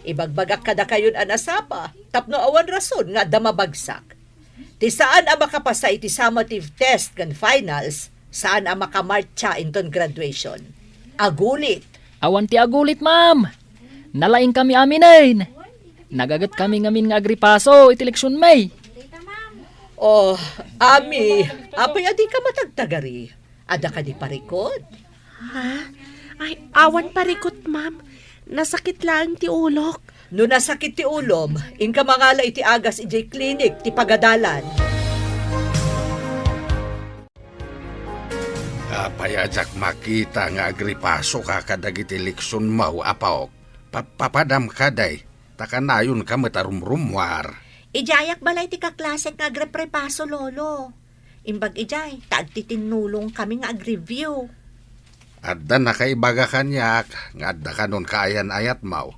Ibagbagak kadakayon a nasapa, tapno awan rason nga adda mabagsak. Ti saan a makapasa iti summative test ken finals, saan a makamartsa inton graduation. Agulit. Awan ti agulit, ma'am. Nalaing kami aminen. Nagaget kami ngamin nga agripaso iti leksion, may. Oh, Ami, apay a dika matagtagari? Adda kadi parikut? Ha? Ay, awan parikut, ma'am. Nasakit laeng ti ulok. No nasakit ti ulom, inka mangala iti agas idiay klinik ti pagadalan. Apay a diak makita nga agripasoka kadagiti leksionmo, apo? Pappapadam kadi, ta kanayonka met a rumrummuar. Idiayak balay ti kaklasek nga agreprepaso, Lolo. Imbag idiay, ta agtitinnulong kami nga agreview. Adda nakaibaga kaniak nga adda kanon kaayan-ayatmo.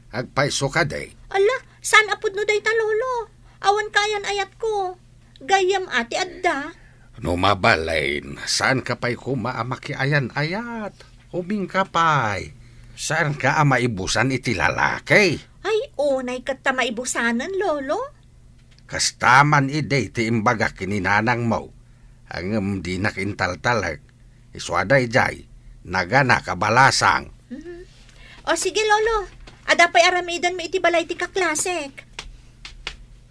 Agpayso kadi? Ala, saan a pudno dayta, Lolo? Awan kaayan-ayatko. Gayyem a ti adda. No mabalin, saanka pay koma a makiayan-ayat? Umingka pay. Saanka a maibusan iti lalaki? Ay, unay ket ta maibusanen, Lolo. Kasta man idi ti imbagak ken ni nanangmo, ngem dinak intaltalek. Isu a daydiay, naganak a balasang. Mhm. O sige, Lolo. Adda pay aramidenmi iti balay ti kaklasek.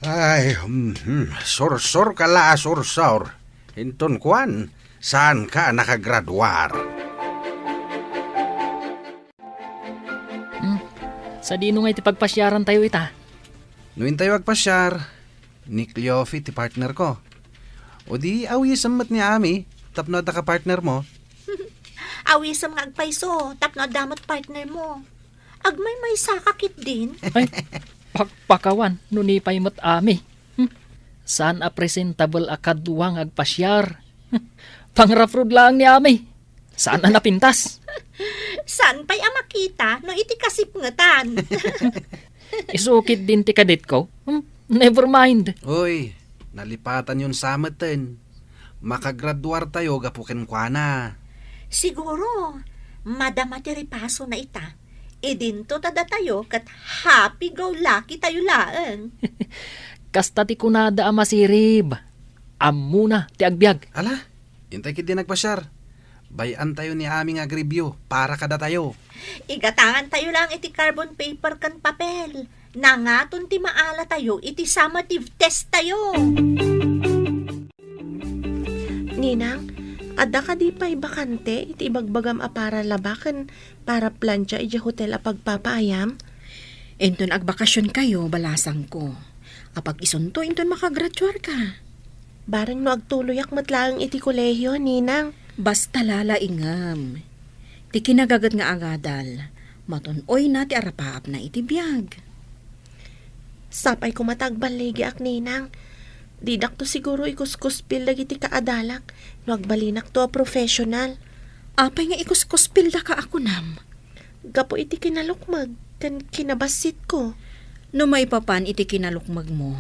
Ay, mhm. Sursurka la a sursur. Inton kuan, saanka a nakagraduar? Hmm. Sadino ngay ti pagpasiarantayo ita? No intayo agpasiar, ni Cleofe ti partnerko. O di, awisem met ni Ami, tapno adda ka partnermo. Awisem nga agpayso, tapno adda met partnermo. Agmaymaysaka ketdin. Ay, pakpakawan, no ni pay met Ami. Hmm. Saan a presentable a kadua nga agpasiar. Pangraprod laeng ni Ami. Saan a napintas. Saan pay a makita no iti kasipngetan? Isu ketdin ti kadetko. Hmm, never mind. Uy, nalipatanyon sa meten. Makagraduar tayo gapu kenkuana. Siguro, madama ti ripasona ita. Idinto ta datayo ket happy-go-lucky tayo laeng. Kasta ti kunada a masirib. Ammona ti agbiag. Ala, intay ketdi nagbasiar. Bay-antayo ni Ami nga ag-review para kadatayo. Igatangantayo laeng iti carbon paper ken papel. Nangaton ti maalatayo iti summative test tayo. Ninang, adda kadi pay bakante iti ibagbagam a para laba ken para plancha idiay hotel a pagpapaayam? Inton agbakasionkayo, balasangko. Apag isunto inton makagraduarka. Bareng no agtuloyak met laeng iti kolehio, Ninang. Basta lalaingem. Ti kinagaget nga agadal, matun-oyna ti arapaapna iti biag. Sapay koma ta agballigiak, Ninang. Didakto siguro ikuskuspil dagiti kaadalak no agbalinakto a professional. Apay nga ikuskuspildaka a kunam? Gapu iti kinalukmeg ken kinabassitko. No maipapan iti kinalukmegmo,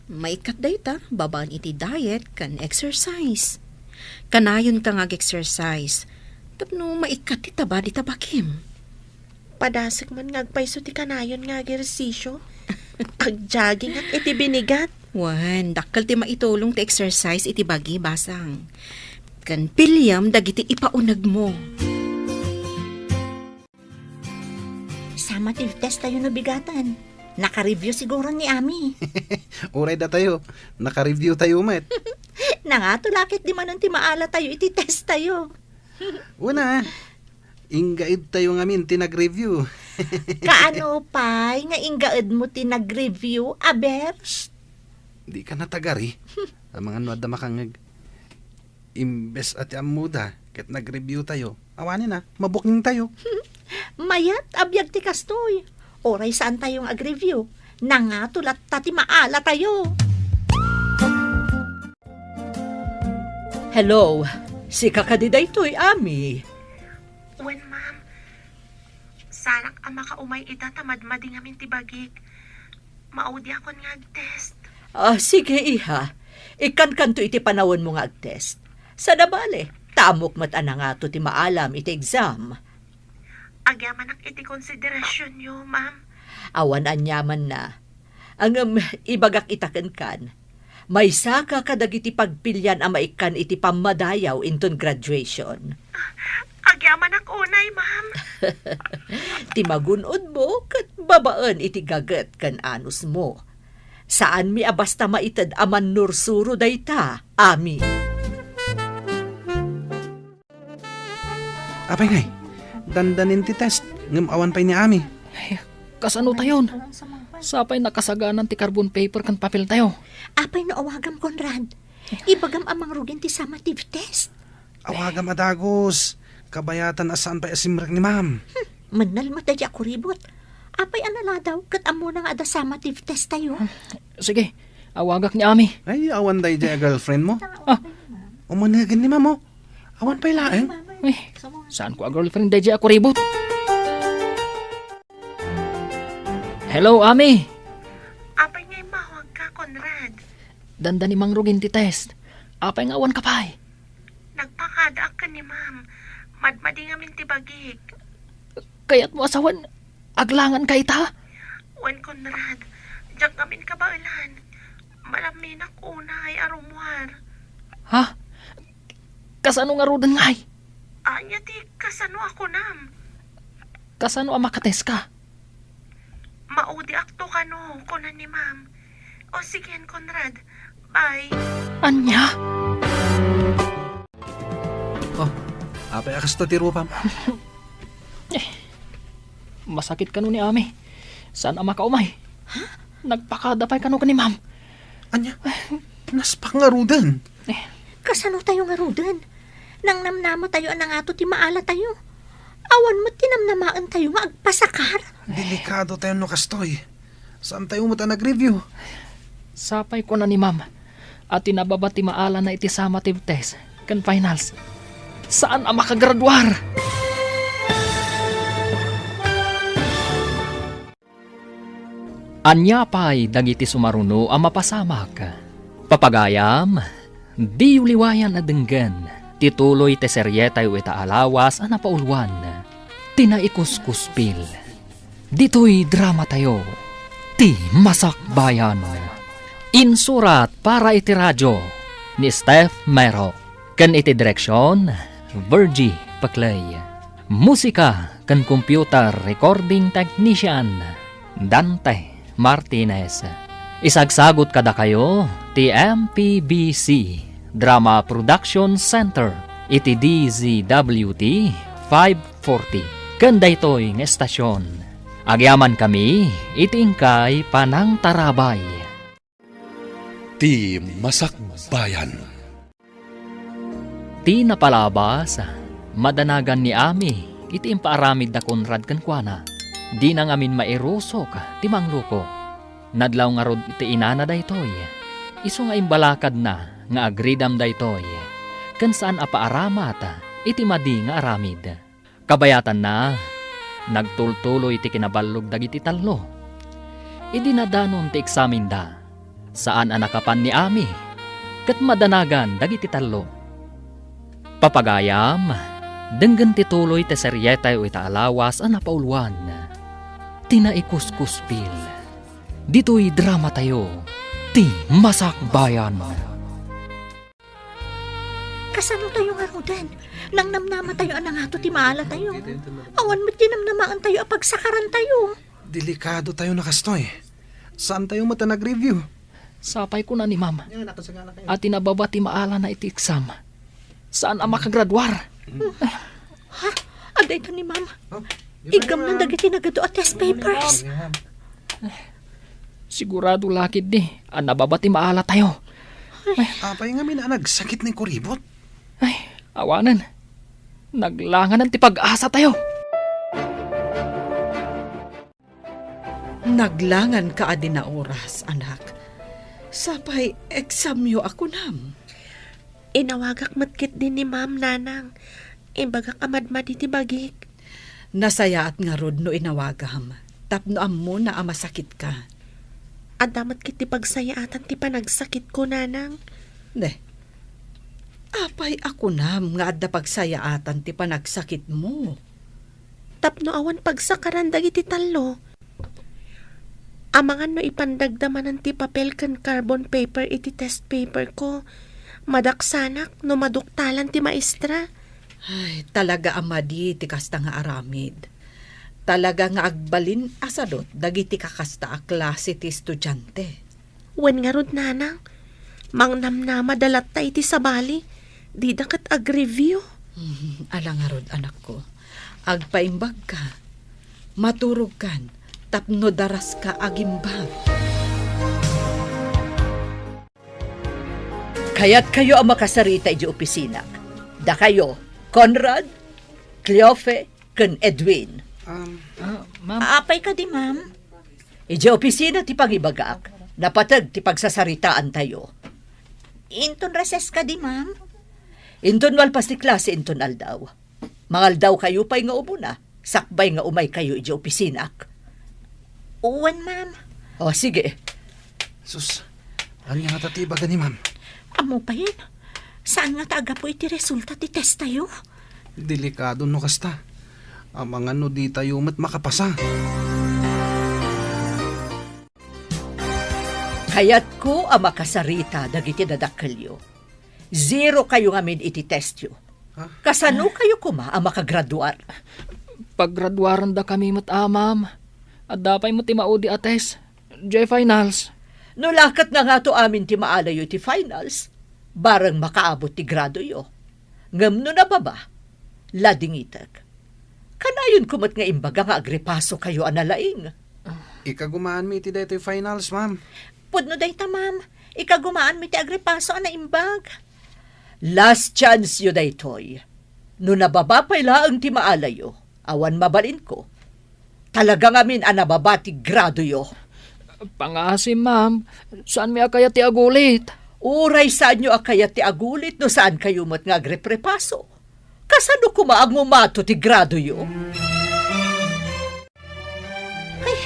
maikkat dayta babaen iti diet ken exercise. Kanayonka nga ag-exercise tapno maikkat ti taba dita bagim. Padasek man nga agpayso ti kanayon nga agersisyo. Agjagingak iti binigat. Wen, dakkel ti maitulong ti exercise iti bagi, basang. Ken piliem dagiti ipaunegmo. Summative test tayo no bigaten. Naka-review siguro ni Ami. Uray datayo, naka-review tayo met. Nangato la ketdi manen ti maalatayo iti test tayo. Una, inggaedtayo ngamin ti nag-review. Kaano pay nga inggaedmo ti nag-review, aber? Shh! Dika natagari. Amangan no adda makangngeg. Imbes a ti ammoda ket nag-review tayo, awanen a, mabuking tayo. Mayat a biag ti kastoy. Uray saan tayo nga ag-review, nangato latta ti maala tayo. Hello, sika kadi daytoy, Ami? Wen, ma'am. Sarak a makaumay ita ta madmadi ngamin ti bagik. Maudiakon nga agtest. Ah, sige, iha. Ikkankanto iti panawenmo nga agtest. Sada bale, ta ammok met a nangato ti maalam iti exam. Agyamanak iti konsiderasyonyo, ma'am. Awan aniamanna. Ngem ibagak ita kenkan, maysaka kadagiti pagpilian a maikkan iti pammadayaw inton graduation. Agyamanak unay, ma'am. Ti magun-odmo ket babaen iti gaget ken anusmo. Saanmi a basta maited a mannursuro dayta, Ami. Apay ngay, dandanin ti test, ngem awan pay ni Ami. Ay, kasano tayon? Sapay nakasaganan ti carbon paper ken papel tayo. Apay no awagam, Conrad? Ibagam a mangrugin ti summative test. Awagam a dagus. Kabayatan a saan pay a simrek ni ma'am. Hmm, mannalmata di a kuribot. Apay a naladaw ket ammona nga adda summative test tayo? Sige, awagak ni Ami. Ay, awan daydiay a girlfriend mo? Ah. Umanegen ni ma'am, oh. Awan pay laeng. Uy, saanko a girlfriend daydiay a kuribot? Hello, Ami. Apay nga immawagka, Conrad? Dandani mangrugin ti test. Apay nga awanka pay? Nagpakadaak ken ni ma'am. Madmadi ngamin ti bagik. Kayatmo a sawen, aglanganka ita? Wen, Conrad, diak ngamin kabaelan. Malamminak unay a rummuar. Ha? Kasano ngaruden ngay? Ania ti kasano a kunam? Kasano a makatest ka? Maudiakto kano, kuna ni ma'am. O sigen, Conrad. Bye. Ania? Oh, apay a kasta ti rupam? Eh, masakit kano ni Ami. Saan a makaumay? Ha? Nagpakada pay kano ken ni ma'am. Ania? Naspak ngaruden. Eh. Kasano tayo ngaruden? Nangnamnama tayo a nangato ti maala tayo. Awan met ti namnamaen tayo nga agpasakar. Delikado tayo no kastoy. Saan tayo met a nag-review? Sapay kuna ni ma'am a ti nababa ti maalana iti summative test ken finals, saan a makagraduar. Ania pay dagiti sumaruno a mapasamak? Papagayam, diyo liwayan a denggen ti tuloy ti serietayo ita a lawas a napauluan, ti Naikuskuspil. Ditoy dramatayo, Ti Masakbayan. Insurat para iti radyo ni Steph Mero. Ken iti direksion, Virgie Paclay. Musika ken computer recording technician, Dante Martinez. Isagsagut kadakayo ti M P B C Drama Production Center iti D Z W T five forty. Ken daytoy nga estasion, agyamankami iti inkay panangtarabay. Ti Masakbayan. Ti napalabas, madanagan ni Ami iti impaaramid da Conrad kenkuana. Dina ngamin mairusok ti mangluko. Nadlaw ngarud ti inana daytoy. Isu nga imbalakadna nga agridam daytoy, ken saan a paaramat iti madi nga aramid. Kabayatanna, nagtultuloy ti kinaballog dagiti tallo. Idi nadanon ti eksamenda, saan a nakapan ni Ami, ket madanagan dagiti tallo. Papagayam, denggen ti tuloy ti serietayo ita a lawas a napauluan, Ti Naikuskuspil. Ditoy dramatayo, Ti Masakbayan. Kasano tayo ngaruden? Nangnamnama tayo a nangato ti maala tayo. Awan met ti namnamaen tayo a pagsakaran tayo. Delikado tayo na kastoy. Saan tayo met a nag-review? Sapay kuna ni Ma'am a ti nababa ti maalana iti exam, saan a makagraduar. Ha? Adda ito ni Ma'am. Oh, di ba Iggamnan naman? Dagiti nagadu a test papers. Sigurado la ketdi a nababa ti maala tayo. Apay ngamin a nagsakit ni Kuribot? Ay, awanen. Naglanganan ti pag-asa tayo. Naglangan ka a di naoras, anak. Sapay examyo a kunam. Inawagak met ketdi ni Ma'am, Nanang. Imbagak a madmadi ti bagik. Nasayaat ngarud no inawagam, tapno ammona a masakit ka. Adda met ketdi pagsayaatan ti panagsakitko, Nanang. Ne, apay a kunam nga adda pagsayaatan ti panagsakitmo? Tapno awan pagsakaran dagiti tallo. Amangan no ipandagda manen ti papel ken carbon paper iti test paper ko. Madaksanak no maduktalan ti maestra. Ay, talaga a madi ti kasta nga aramid. Talaga nga agbalin a sadut dagiti kakasta a klase ti estudiante. Wen ngarud, Nanang, mangnamnama da latta iti sabali, dida ket agreview. Hmm, ala ngarud, anakko. Agpaimbagka, maturogkan, tapno daraska agimbag. Kayatkayo a makasarita idiay opisina. Dakayo, Conrad, Cleofe, ken Edwin. Um, Ah, ma'am. Apay kadi, ma'am? Idiay opisina ti pangibagak, napateg ti pagsasaritaantayo. Inton recess kadi, ma'am? Inton malpas ti klase inton aldaw. Mangaldawkayo pay nga umuna, sakbay nga umaykayo idiay opisinak. Wen, ma'am. O, sige. Sus, ania ngata ti ibaga ni ma'am? Ammo payen, saan ngata a gapu iti resulta ti testayo? Delikado no kasta. Amangan no ditayo met makapasa. Kayatko a makasarita dagiti dadakkelyo. Zero kayo ngamin iti testyo. Ha? Kasano kayo koma a makagraduar? Paggraduarandakami met, a, ma'am. Adda pay met ti maudi a test. Diay finals. No la ket nangato amin ti maalayo iti finals, bareng makaabot ti gradoyo. Ngem no nababa, ladingitek. Kanayonko met nga imbaga nga agripasokayo a nalaing. Ikagumaanmi iti daytoy finals, ma'am. Pudno dayta, ma'am. Ikagumaanmi ti agripaso a naimbag. Last chance yo daytoy. No nababa pay laeng ti maalayo, awan mabalinko. Talaga ngamin a nababa ti gradoyo. Pangaasim, ma'am. Saanmi a kayat ti agulit. Uray saanyo a kayat ti agulit no saan kayo met nga agreprepaso. Kasano koma a ngumato ti gradoyo? Ay,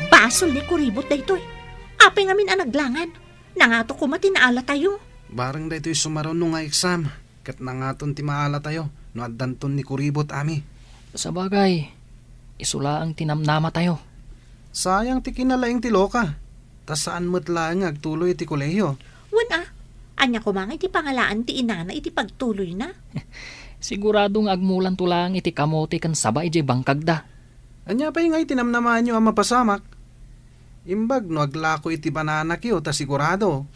basol ni Kuribot daytoy. Apay ngamin a naglangan? Nangato koma ti naalatayo. Bareng daytoy sumaruno nga exam, ket nangaton ti maalatayo no addanton ni Kuribot, Ami. Sabagay, isu laeng ti namnamatayo. Sayang ti kinalaing ti loka, ta saan met laeng nga agtuloy iti kolehio. Wen a, ania koma nga iti pangalaan ti inana iti pagtuloyna? Sigurado nga agmulanto laeng iti kamote ken saba idiay bangkagda. Ania pay nga iti namnamaanyo a mapasamak? Imbag no aglako iti bananakyo ta sigurado.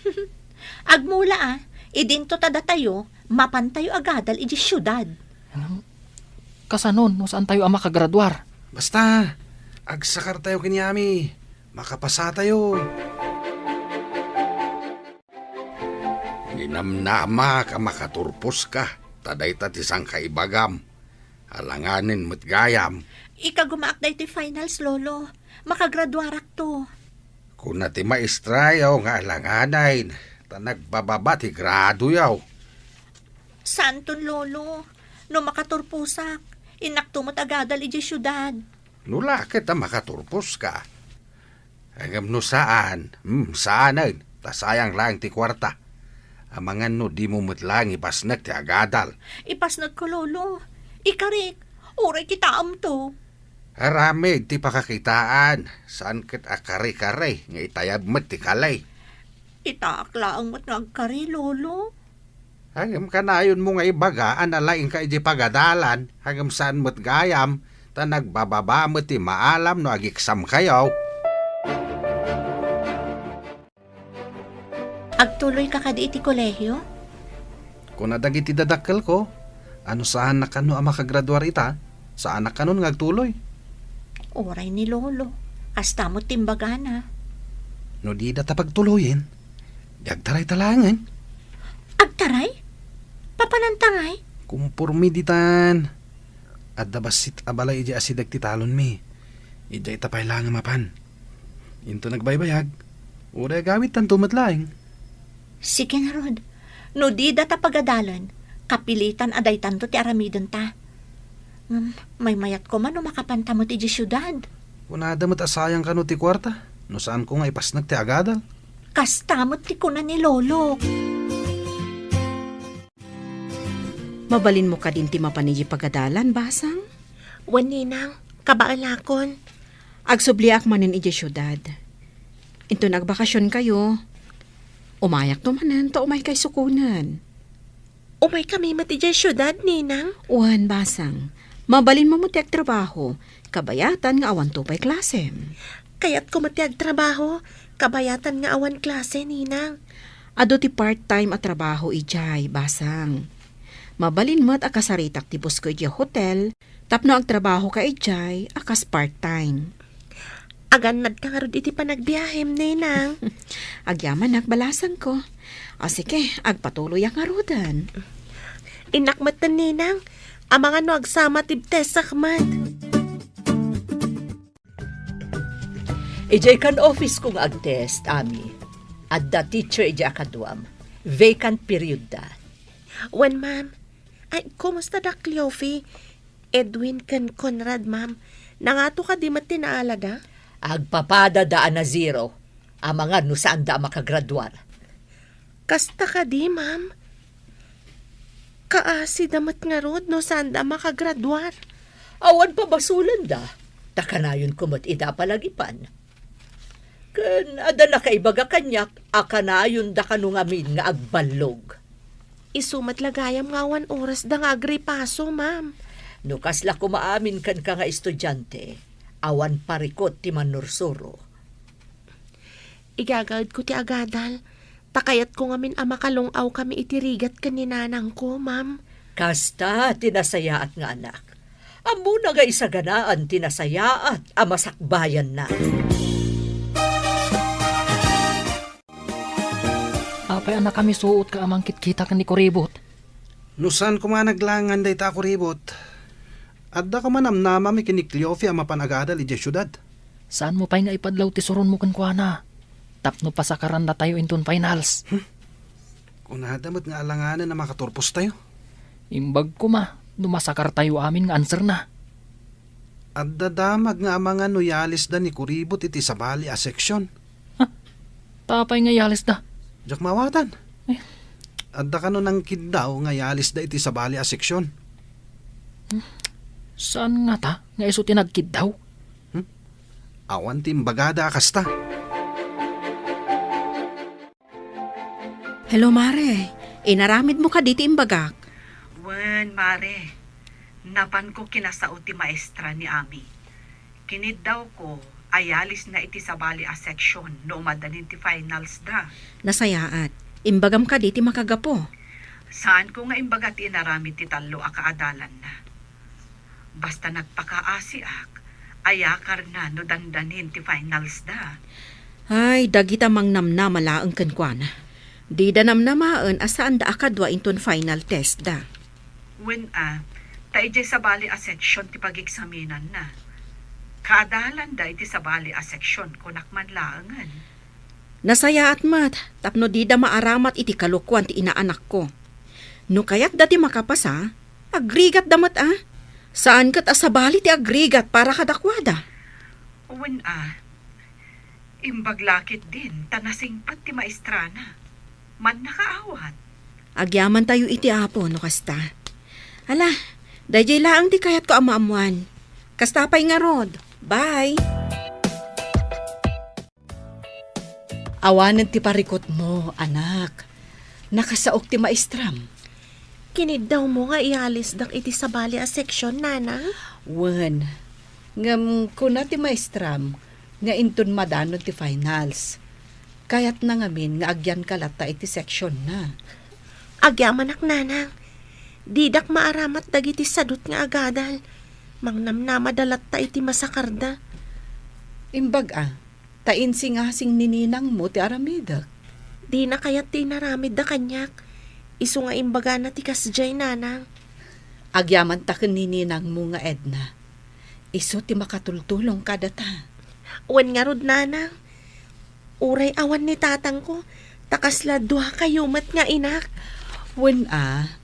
Agmula a, idinto ta datayo, mapantayo agadal idiay siudad. Kasanon no saantayo a makagraduar? Basta, agsakartayo ken Yami. Makapasatayo. Ninamnamak a makaturposka, ta dayta ti sangkaibagam. Alanganen met gayam. Ikagumaak daytoy finals, Lolo. Makagraduarakto. Kuna ti maestrayo nga alanganen, ta nagbababa ti gradoyo. Saanton, Lolo. No makaturposak, innakto met agadal idiay siudad. No la ket a makaturposka. Ngem no saan, hmm, saanen, ta sayang laeng ti kuarta. Amangan no dimo met laeng ipasnek ti agadal. Ipasnekko, Lolo. Ikarik, uray kitaemto. Aramid ti pakakitaan, saan ket a kare-kare nga itayab met ti kali. Itaak laeng met nga agkari, Lolo. Ngem kanayonmo nga ibaga a nalaingka idiay pagadalan, ngem saan met gayam, ta nagbababa met ti maalam no ageksamkayo. Agtuloyka kadi iti kolehio? Kuna dagiti dadakkelko, a no saanak kano a makagraduar ita, saanak kanon nga agtuloy. Uray ni Lolo, kasta met ti imbagana. No dida ta pagtuloyen, di agtarayta laengen. Agtaray? Papananta ngay? Kumpormi ditan. Adda bassit a balay idiay asideg ti talonmi. Idiayta pay laeng a mapan. Inton agbaybayag, uray agawidtanto met laeng. Sige ngarud, no dida ta pagadalen, kapilitan a daytanto ti aramidenta. Ngem, maymayat koma no makapanta met idiay siudad. Kunada met a sayang kano ti kuarta, no saanko nga ipasnek ti agadal. Kasta met ti kuna ni Lolo. Mabalinmo kadin ti mapan idiay pagadalan, Basang? Wen, Ninang, kabaelakon. Agsubliak manen idiay siudad. Inton agbakasionkayo, umayakto manen ta umaykay sukonen. Umaykami met idiay siudad, Ninang? Wen, Basang. Mabalinmo met ti agtrabaho, kabayatan nga awanto pay klasem. Kayatko met ti agtrabaho, kabayatan nga awan klase, Ninang. Adu ti part-time a trabaho idiay, Basang. Mabalin met a kasaritak ti busko idiay hotel, tapno agtrabahoka idiay a kas part-time. Agannadka ngarud iti panagbiahem, Ninang. Agyamanak, balasangko. A, sige, agpatuloyak ngaruden. Innak metten, Ninang. Amangan no agsama ti testak met. Idiay kan office ko nga agtest, Ami. Adda teacher idiay a kaduam. Vacant period da. Wen, ma'am. Ay, kumusta da Cleofe? Edwin ken Conrad, ma'am. Nangato kadi met ti naalada? Agpapada da a na zero. Amangan no saanda a makagraduar. Kasta kadi, ma'am? Kaasida met ngarud no saanda a makagraduar. Awan pabasolanda, ta kanayonko met ida a palagipan. Ken adda nakaibaga kaniak a kanayonda kano ngamin nga agballog. Isu met la gayam nga awan orasda nga agripaso, ma'am. No kasla koma amin kenka nga estudiante, awan parikut ti mannursuro. Igagaedko ti agadal, ta kayatko ngamin a makalung-awkami iti rigat ken ni nanangko, ma'am. Kasta ti nasayaat nga anak. Ammona nga isaganaan ti nasayaat a masakbayanna. Apay a nakamisuotka a mangkitkita ken ni Kuribot? No saan koma naglangan dayta a Kuribot, adda koma namnamami ken ni Cleofe a mapan agadal idiay siudad. Saanmo pay nga ipadlaw ti suronmo kenkuana tapno pasakarannatayo inton finals? Hmm? Kunada met nga alanganen a makaturpostayo. Imbag koma no masakartayo amin nga answerna. Adda damag nga amangan no yalisda ni Kuribot iti sabali a seksyon. Ha? Apay nga yalisda? Diak maawatan. Eh. Adda kano nangkiddaw nga yalisda iti sabali a seksyon. Hmm. Saan ngata nga isu ti nagkiddaw? Hmm? Awan ti imbagada a kasta. Hello, Mare. Inaramidmo kadi ti imbagak? Wen, Mare. Napanko kinasao ti maestra ni Ami. Kiniddawko, ayalisna iti sabali a section no umadanin ti finals da. Nasayaat. Imbagam kadi ti makagapu? Saanko nga imbaga ti inaramid ti tallo a kaadalanna. Basta nagpakaasiak, ayakarna no dandanin ti finals da. Ay, dagita mangnamnama laeng kenkuana. Dida namnamaen a saanda a kadua inton final test da. Wen a, ta idiay sabali a section ti pageksaminanna. Kaadalanda iti sabali a section, kunak man laengen. Nasayaat met tapno dida maaramat iti kalokuan ti inaanakko. No kayatda ti makapasa, agrigatda met a. Saan ket a sabali ti agrigat para kadakuada. Wen a, imbag la ketdin ta nasingpet ti maestrana. Mannakaawat. Agyamantayo iti Apo no kasta. Ala, daydiay laeng ti kayatko a maammoan. Kasta pay ngarud. Bye! Awanen ti parikutmo, anak. Nakasaok ti maestram. Kiniddawmo nga iyalisdak iti sabali a section, Nanang? Wen, ngem kuna ti maestram nga inton madanon ti finals, kayatna ngamin nga agyanka latta iti sectionna. Agyamanak, Nanang. Didak maaramat dagiti sadut nga agadal. Mangnamnamada latta iti masakarda. Imbag a, ta insingasing ni ninangmo ti aramidek. Dina kayat ti inaramidda kaniak. Isu nga imbagana ti kasdiay, Nanang. Agyamanta ken ni ninangmo nga Edna. Isu ti makatultulong kadata. Wen ngarud, Nanang. Uray awan ni tatangko, ta kasla duakayo met nga inak. Wen a,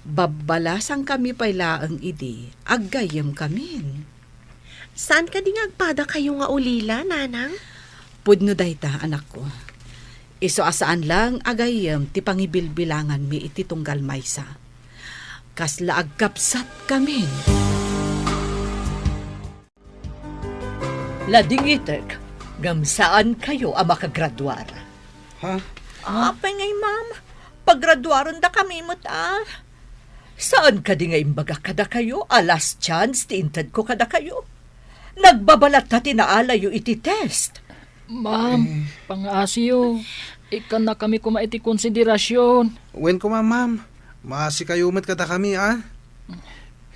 babbalasangkami pay laeng idi aggayyemkamin. Saan kadi nga agpadakayo nga ulila, Nanang? Pudno dayta, anakko. Isu a saan lang a gayyem ti pangibilbilanganmi iti tunggal maysa. Kasla agkabsatkamin. Ladingitek, ngem saankayo a makagraduar. Ha? Apay ngay, ma'am? Pagraduarendakami met a. Saan kadi nga imbagak kadakayo a last chance ti intedko kadakayo? Nagbabalatta ti naalayo iti test. Ma'am, eh, pangaasiyo. Ikkannakami koma iti konsiderasyon. Wen koma, ma'am. Maasikayo met kadakami, a?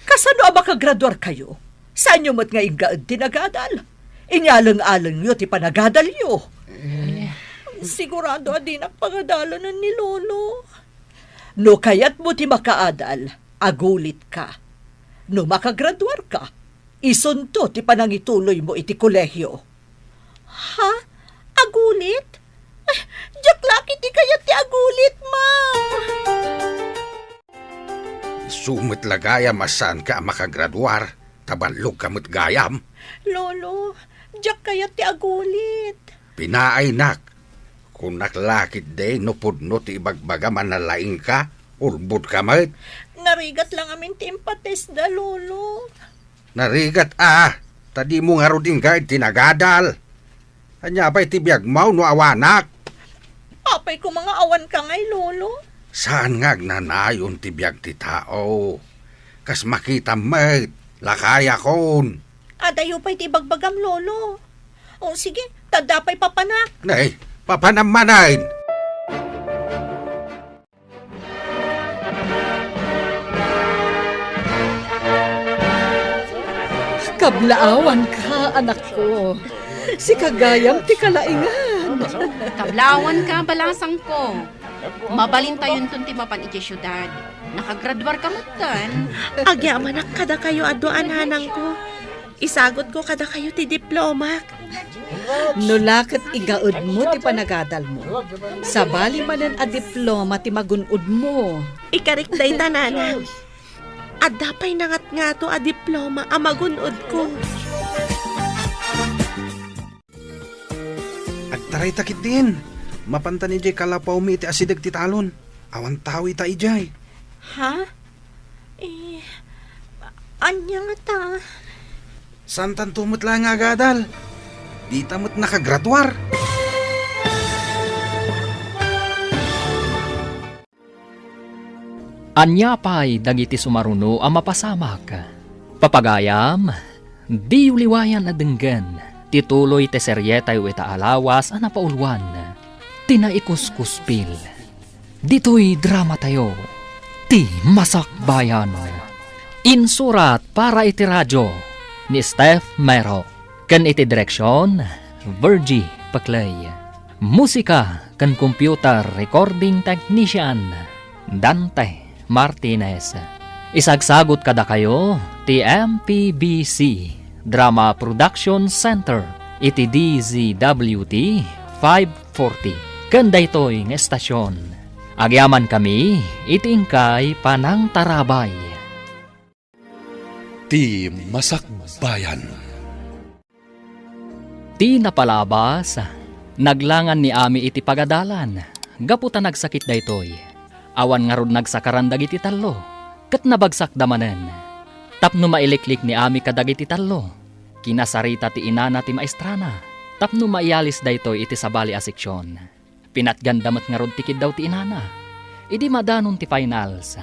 Kasano a makagraduarkayo? Saanyo met nga inggaed ti nagadal? Inyaleng-alengyo ti panagadalyo. Eh. Sigurado a dinak pangadalanen ni Lolo. No kayatmo ti makaadal, agulitka. No makagraduarka, isunto ti panangituloymo iti kolehio. Ha? Agulit? Eh, diak la ketdi kayat ti agulit, ma'am. Isu met la gayam a saanka a makagraduar, ta ballogka met gayam. Lolo, diak kayat ti agulit. Pinaaynak, kunak la ketdi no pudno ti ibagbagam a nalaingka, ulbodka met. Narigat la ngamin ti impatestda, Lolo. Narigat a, ta dimo ngarud inggaed ti nagadal. Ania pay ti biagmo no awanak? Apay koma nga awanka ngay, Lolo? Saan nga agnanayon ti biag ti tao. Kas makitam met, lakayakon. Adayo pay ti ibagbagam, Lolo. O sige, ta adda pay papanak. Nay, papanam manen. Kablaawanka, anakko. Sika gayam ti kalaingan. Kablaawanka, balasangko. Mabalintayonton ti mapan idiay siudad. Nakagraduarka metten. Agyamanak kadakayo a dua a nanangko. Isagutko kadakayo ti diplomak. No la ket igaedmo ti panagadalmo, sabali manen a diploma ti magun-odmo. Ikarik dayta, nanang. Adda pay nangatngato a diploma a magun-odko. Agtarayta ketdin. Mapantan idiay kalapawmi iti asideg ti talon. Awan tao ita idiay. Ha? Eh, ania ngata? Saantanto met laeng nga agadal. Dita met nakagraduar. Ania pay dagiti sumaruno a mapasamak? Papagayam, diyo liwayan a denggen ti tuloy ti serietayo ita a lawas a napauluan, ti Naikuskuspil. Ditoy dramatayo, ti Masakbayan. Insurat para iti radio ni Steph Mero, ken iti direksion, Virgie Paclay. Musika ken computer recording technician, Dante Martinez. Isagsagut kadakayo ti M P B C Drama Production Center iti D Z W T five forty. Ken daytoy nga estasion, agyamankami iti inkay panangtarabay. Ti Masakbayan. Ti napalabas, naglangan ni Ami iti pagadalan gapu ta nagsakit daytoy. Awan ngarud nagsakaran dagiti tallo, ket nabagsakda manen. Tapno mailiklik ni Ami kadagiti tallo, kinasarita ti inana ti maestrana tapno maialis daytoy iti sabali a seksion. Pinatganda met ngarud ti kiddaw ti inana. Idi madanon ti finals,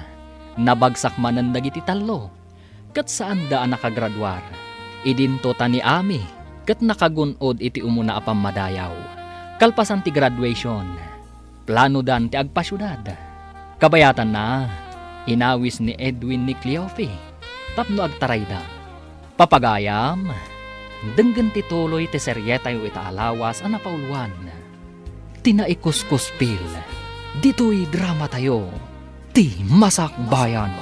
nabagsak manen dagiti tallo, ket saanda a nakagraduar. Idinto ta ni Ami ket nakagun-od iti umuna a pammadayaw. Kalpasan ti graduation, planodan ti agpasiudad. Kabayatanna, inawis ni Edwin ni Cleofe tapno agtarayda. Papagayam, denggen ti tuloy ti serietayo ita a lawas a napauluan, ti Naikuskuspil, ditoy dramatayo, ti Masakbayan.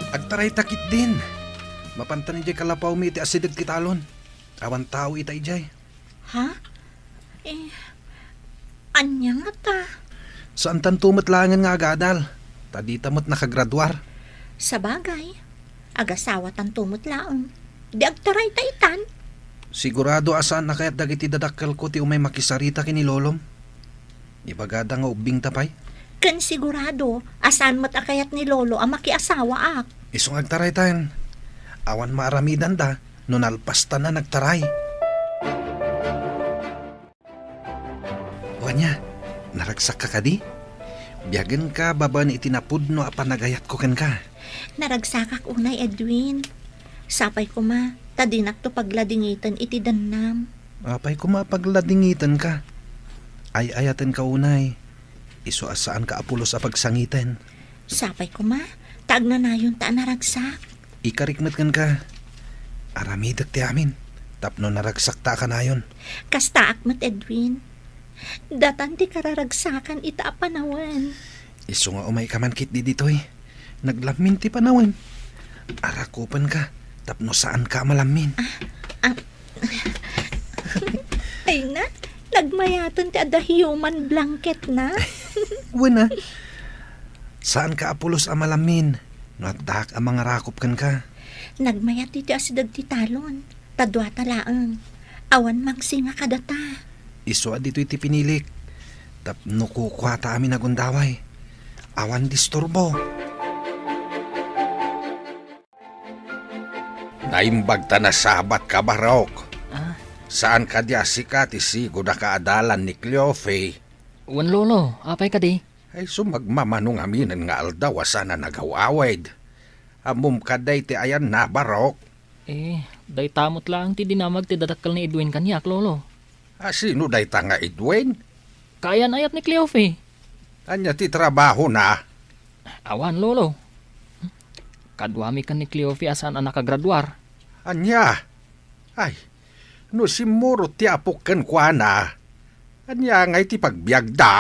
Agtarayta ketdin. Mapantan idiay kalapawmi iti asideg ti talon. Awan tao ita idiay. Ha? Eh, ania ngata? Saantanto met laengen nga agadal, ta dita met nakagraduar. Sabagay, agasawatanto met laeng. Di agtarayta itan? Sigurado a saan a kayat dagiti dadakkelko ti umay makisarita ken ni lolom. Ibagada nga ubbingta pay. Ken sigurado a saan met a kayat ni lolo a makiasawaak. Isu nga agtaraytan. Awan maaramidanda no nalpastan a nagtaray. O ania, naragsakka kadi? Biagenka babaen iti napudno a panagayatko kenka. Naragsakak unay, Edwin. Sapay koma ta dinakto pagladingiten iti dennam. Apay koma a pagladingitenka? Ay-ayatenka unay. Isu a saanka a pulos a pagsangiten. Sapay koma ta agnanayonta a naragsak. Ikarik met kenka. Aramidek ti amin tapno naragsakta a kanayon. Kastaak met, Edwin. Datan ti kararagsakan ita a panawen. Isu nga umayka man ketdi ditoy. Naglammin ti panawen. Arakupenka tapno saanka a malammin. Ah, ah. Ay na, nagmayaten ti adda human blanket na. Wen a. Saanka a pulos a malammin no addaak a mangarakop kenka. Nagmayat iti asideg ti talon, ta duata laeng. Awan mangsinga kadata. Isu a ditoy ti pinilik, tapno kukuata amin a gundaway. Awan disturbo. Naimbag ta nasabatka, Barok. Ah? Saan kadi a sika ti sigud a kaadalan ni Cleofe? Wen, Lolo, apay kadi? Ay, sumagmamano ngaminen nga aldaw a saan a nagaw-awid. Ammom kadi ti ayanna, Barok? Eh, dayta met laeng ti dinamag ti dadakkel ni Edwin kaniak, Lolo. A, sino dayta nga Edwin? Kaayan-ayat ni Cleofe. Ania ti trabahona? Awan, Lolo. Kaduami ken ni Cleofe a saan a nakagraduar. Ania? Ay, no simmurot ti apok kenkuana, ania ngay ti pagbiagda?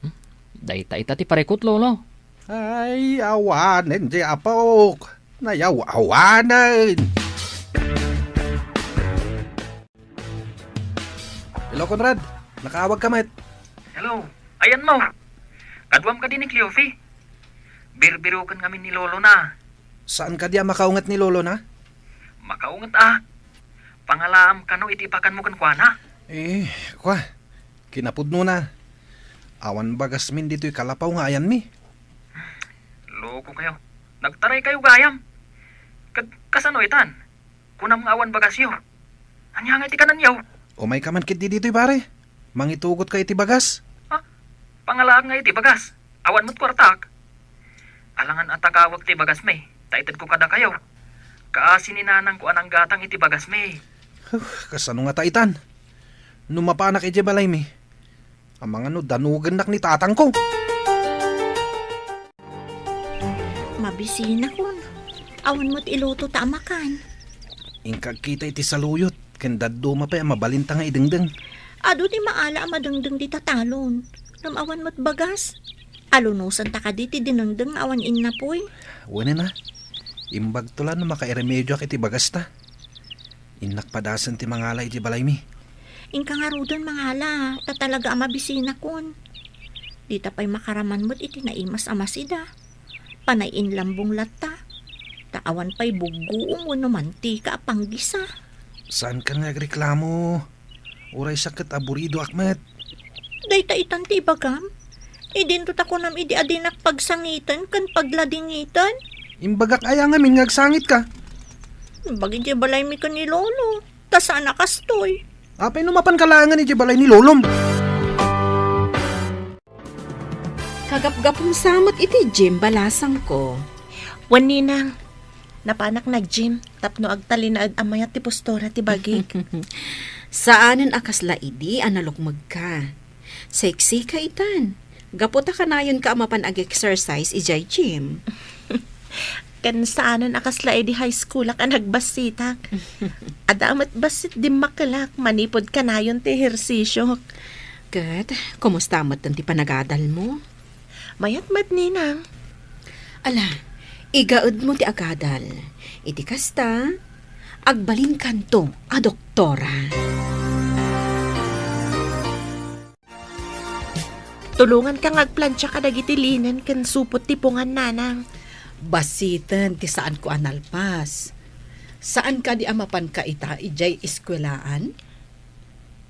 Hmm? Dayta ita ti parikut, Lolo. Ay, awanen ti apok. Nayaw-awanen. Hello, Conrad. Nakaawag ka met. Hello. Ayanmo. Kaduam kadi ni Cleofe? Birbiroken ngamin ni lolo na. Saan kadi a makaunget ni lolo na? Makaunget a. Pangalaam kano iti ipakanmo kenkuana. Eh, kua. Kinapudno na. Awan bagasmin ditoy kalapaw nga ayanmi. Loko kayo. Nagtaray kayo gayam. Ket kasano itan? Kunam nga awan bagasyo. Ania nga iti kananyo? Umayka man ketdi ditoy, pare. Mangitugotka iti bagas. Ha? Pangalaak nga iti bagas. Awan met kuartak. Alangan a takawek ti bagasmi, ta itedko kadakayo. Kaasi ni nanangko a nanggatang iti bagasmi. Huh, kasano ngata itan? No mapanak idiay balaymi, amangan no danugennak ni tatangko. Mabisinakon. Awan met iluto ta amakan. Inka agkita iti saluyot, ken dadduma pay a mabalinta nga idengdeng. Adu ti maala a madengdeng dita talon. Ngem awan met bagas. Alunusanta kadi ti dinengdeng nga awan innapuy? Wen a. Imbagto la no makairemedioak iti bagasta. Innak padasen ti mangala iti balaymi. Inka ngaruden mangala, ta talaga a mabisinakon. Dita pay makaraman met iti naimas a masida. Panay inlambong latta. Ta awan pay buggoom wenno mantika a panggisa. Saankan nga agreklamo. Uray sa ket aburidoak met. Dayta itan ti ibagam? Idinto ta kunam idi a dinak pagsangiten ken pagladingiten? Imbagak aya ngamin nga agsangitka? Imbag idiay balaymi ken ni Lolo. Ta saan a kastoy. Apay no mapanka laengen idiay balay ni Lolom? Kagapgapum sa met iti gym, balasangko. Wen, Ninang. Napanak nag-gym tapno agtalinaed a mayat ti postura ti bagik. Saanen a kasla idi a nalukmegka. Sexy ka itan. Gapu ta kanayonka a mapan ag-exercise idiay gym. Ken saanen a kasla idi high schoolak a nagbassitak. Adda met bassit dimmakelak manipud kanayon ti ehersisiok. Ket, kumusta met ti panagadalmo? Mayat met, Ninang. Ala, igaedmo ti agadal. Iti kasta, agbalinkanto a doktora. Tulonganka nga agplancha kadagiti linen ken supot ti pungan, Nanang. Basiten ti saanko a nalpas. Saan kadi a mapanka ita idiay eskuelaan?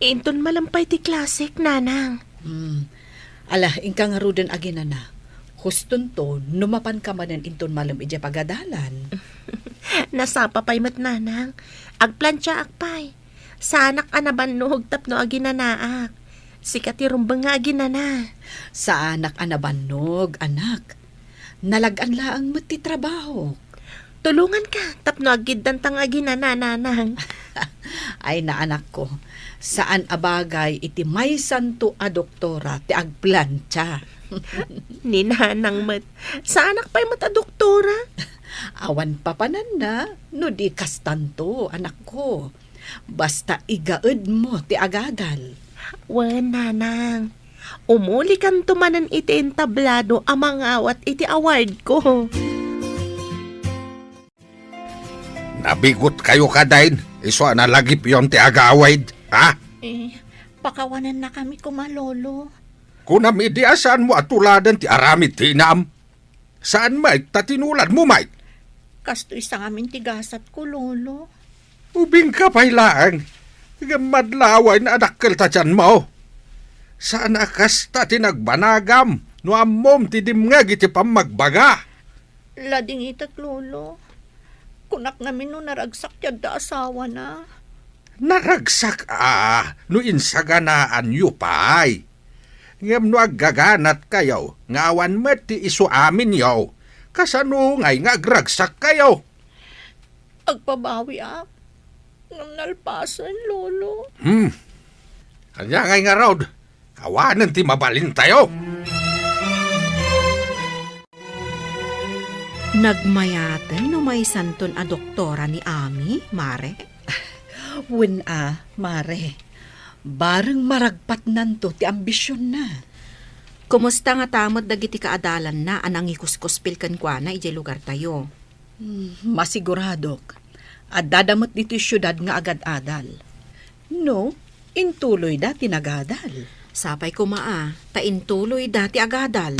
Inton malem pay ti klasek, Nanang. Hmm. Ala, inka ngaruden aginana. Hustonto, no mapanka manen inton malem idiay pagadalan. Nasapa pay met, Nanang. Agplanchaak pay. Saanak a nabannog tapno aginanaak. Sika ti rumbeng nga aginana. Saanak a nabannog, anak. Nalag-an laeng met ti trabahok. Tulonganka tapno aggiddanta nga aginana, Nanang. Ay, naanakko, saan a bagay iti maysanto a doktora ti agplancha. Ni Nanang met, saanak pay met a doktora. Awan papananna no di kastanto, anakko. Basta igaedmo ti agadal. Wen, Nanang. Umulikanto manen iti entablado a mangawat iti awardko. Nabigotkayo kadi, isu a nalagipyon ti agawid, ha? Eh, pakawanennakami koma, Lolo. Kunam idi a saanmo a tuladen ti aramid ti inam. Saan met ta tinuladmo met? Kastoy sa ngamin ti gasatko, Lolo. Ubingka pay laeng. Ngem madlawen a dakkel ta tianmo. Saan a kasta ti nagbanagam no ammom ti dimngeg iti pammagbaga. Ladingitek, Lolo. Kunak ngamin no naragsak ti adda asawana. Naragsak a no insaganaanyo pay. Ngem no aggaganatkayo nga awan met ti isuaminyo, kasano ngay nga agragsakkayo? Agbabawiak, ngem nalpasen, Lolo. Hmm. Ania ngay ngarud? Awanen ti mabalintayo. Nagmayaten no maysanton a doktora ni Ami, Mare? Wen a, Mare. Bareng maragpatnanto ti ambisionna. Kumusta ngata met dagiti kaadalanna a nangikuskuspil kenkuana idiay lugartayo? Hmm, masiguradok. Addada met ditoy siudad nga agad-adal. No, intuloyda ti nagadal. Sapay koma a, ta intuloyda ti agadal.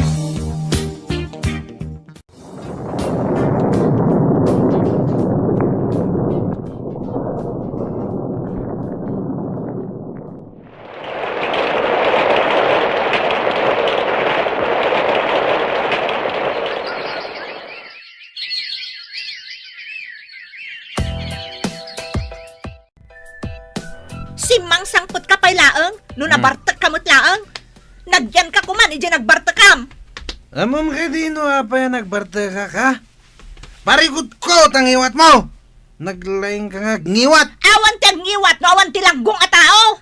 Ammom kadi no apay a nagbartekak, ha? Parikutko ta ngiwatmo! Naglaingka nga agngiwat! Awan ti agngiwat no awan ti laggong a tao!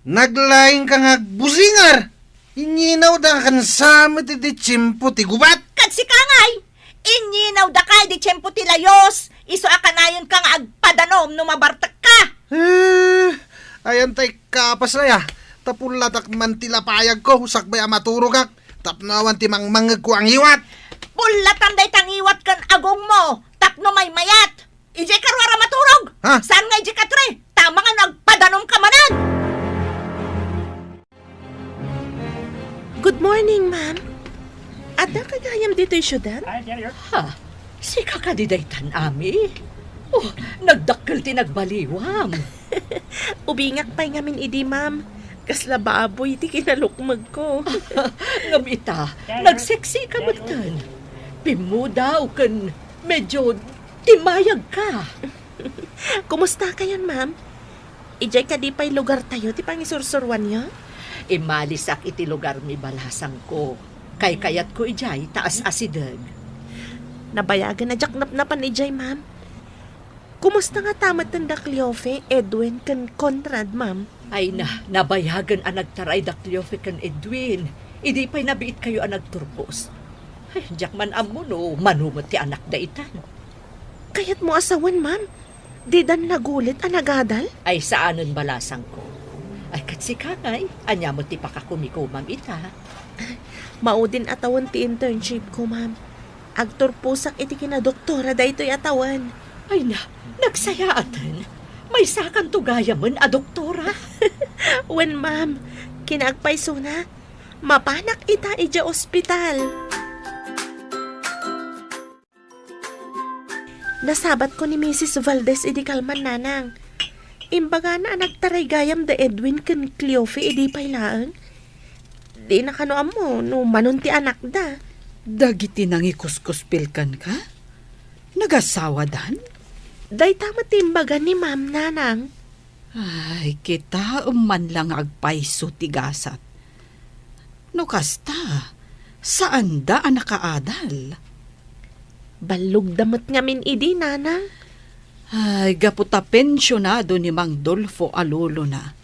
Naglaingka nga agbusingar! Inyinawda ken sa met iti tiempo ti gubat! Ket sika ngay, inyinawdaka iti tiempo ti layus, isu a kanayonka nga agpadanom no mabartekka! Eh, ayan tay kapas aya, ta pullatak man ti lapayagko, sakbay a maturogak, tapno awan ti mangmangngegko a ngiwat! Pullatan dayta ngiwat ken agongmo, tapno maymayat! Idiay ka ruar a maturog! Ha? Saan nga idiay ka tre? Tama nga no agpadanom ka manen! Good morning, ma'am. Adda ka gayam ditoy siudad? Ha? Sika kadi daytan, Ami? Oh, nagdakkel ti nagbaliwam. Ubingak pay ngamin idi, ma'am. Kasla baboy ti kinalukmegko. Ngem ita, nagseksi ka metten. Pimmudaw ken medyo timayag ka. Kumusta kayon, ma'am? Idiay kadi pay lugartayo ti pangisursuruanyo? Immalisak iti lugarmi, balasangko. Kaykayatko idiay ta as-asideg. Nabayagen a diak napnapan idiay, ma'am. Kumusta ngata metten da Cleofe, Edwin, ken Conrad, ma'am? Ay na, nabayagen a nagtaray da Cleofe ken Edwin. Idi pay nabiitkayo a nagturpos. Ay, diak man ammo no mano met ti anakda itan. Kayatmo a sawen, ma'am? Didan nagulit a nagadal? Ay, saanen, balasangko. Ay, ket sika ngay, ania met ti pakakumikomam ita? Maudin a tawen ti internship ko, ma'am. Agturposak iti kinadoktora daytoy a tawen. Ay na, nagsayaaten. Maysakanto gayamen a doktora. Wen, ma'am. Kinaagpaysona, mapanak ita idiay ospital. Nasabatko ni Misis Valdez idi kalman, nanang. Imbagana a nagtaray gayam da Edwin ken Cleofe idi pay laeng. Dina kano ammo no manon ti anakda. Dagiti nangikuskuspil kenka? Nagasawadan? Dayta met ti imbaga ni Ma'am, nanang. Ay, kitaem man la nga agpayso ti gasat. No kasta, saanda a nakaadal. Ballogda met ngamin idi, nanang. Ay, gapu ta pensionado ni Mang Dolfo a lolona.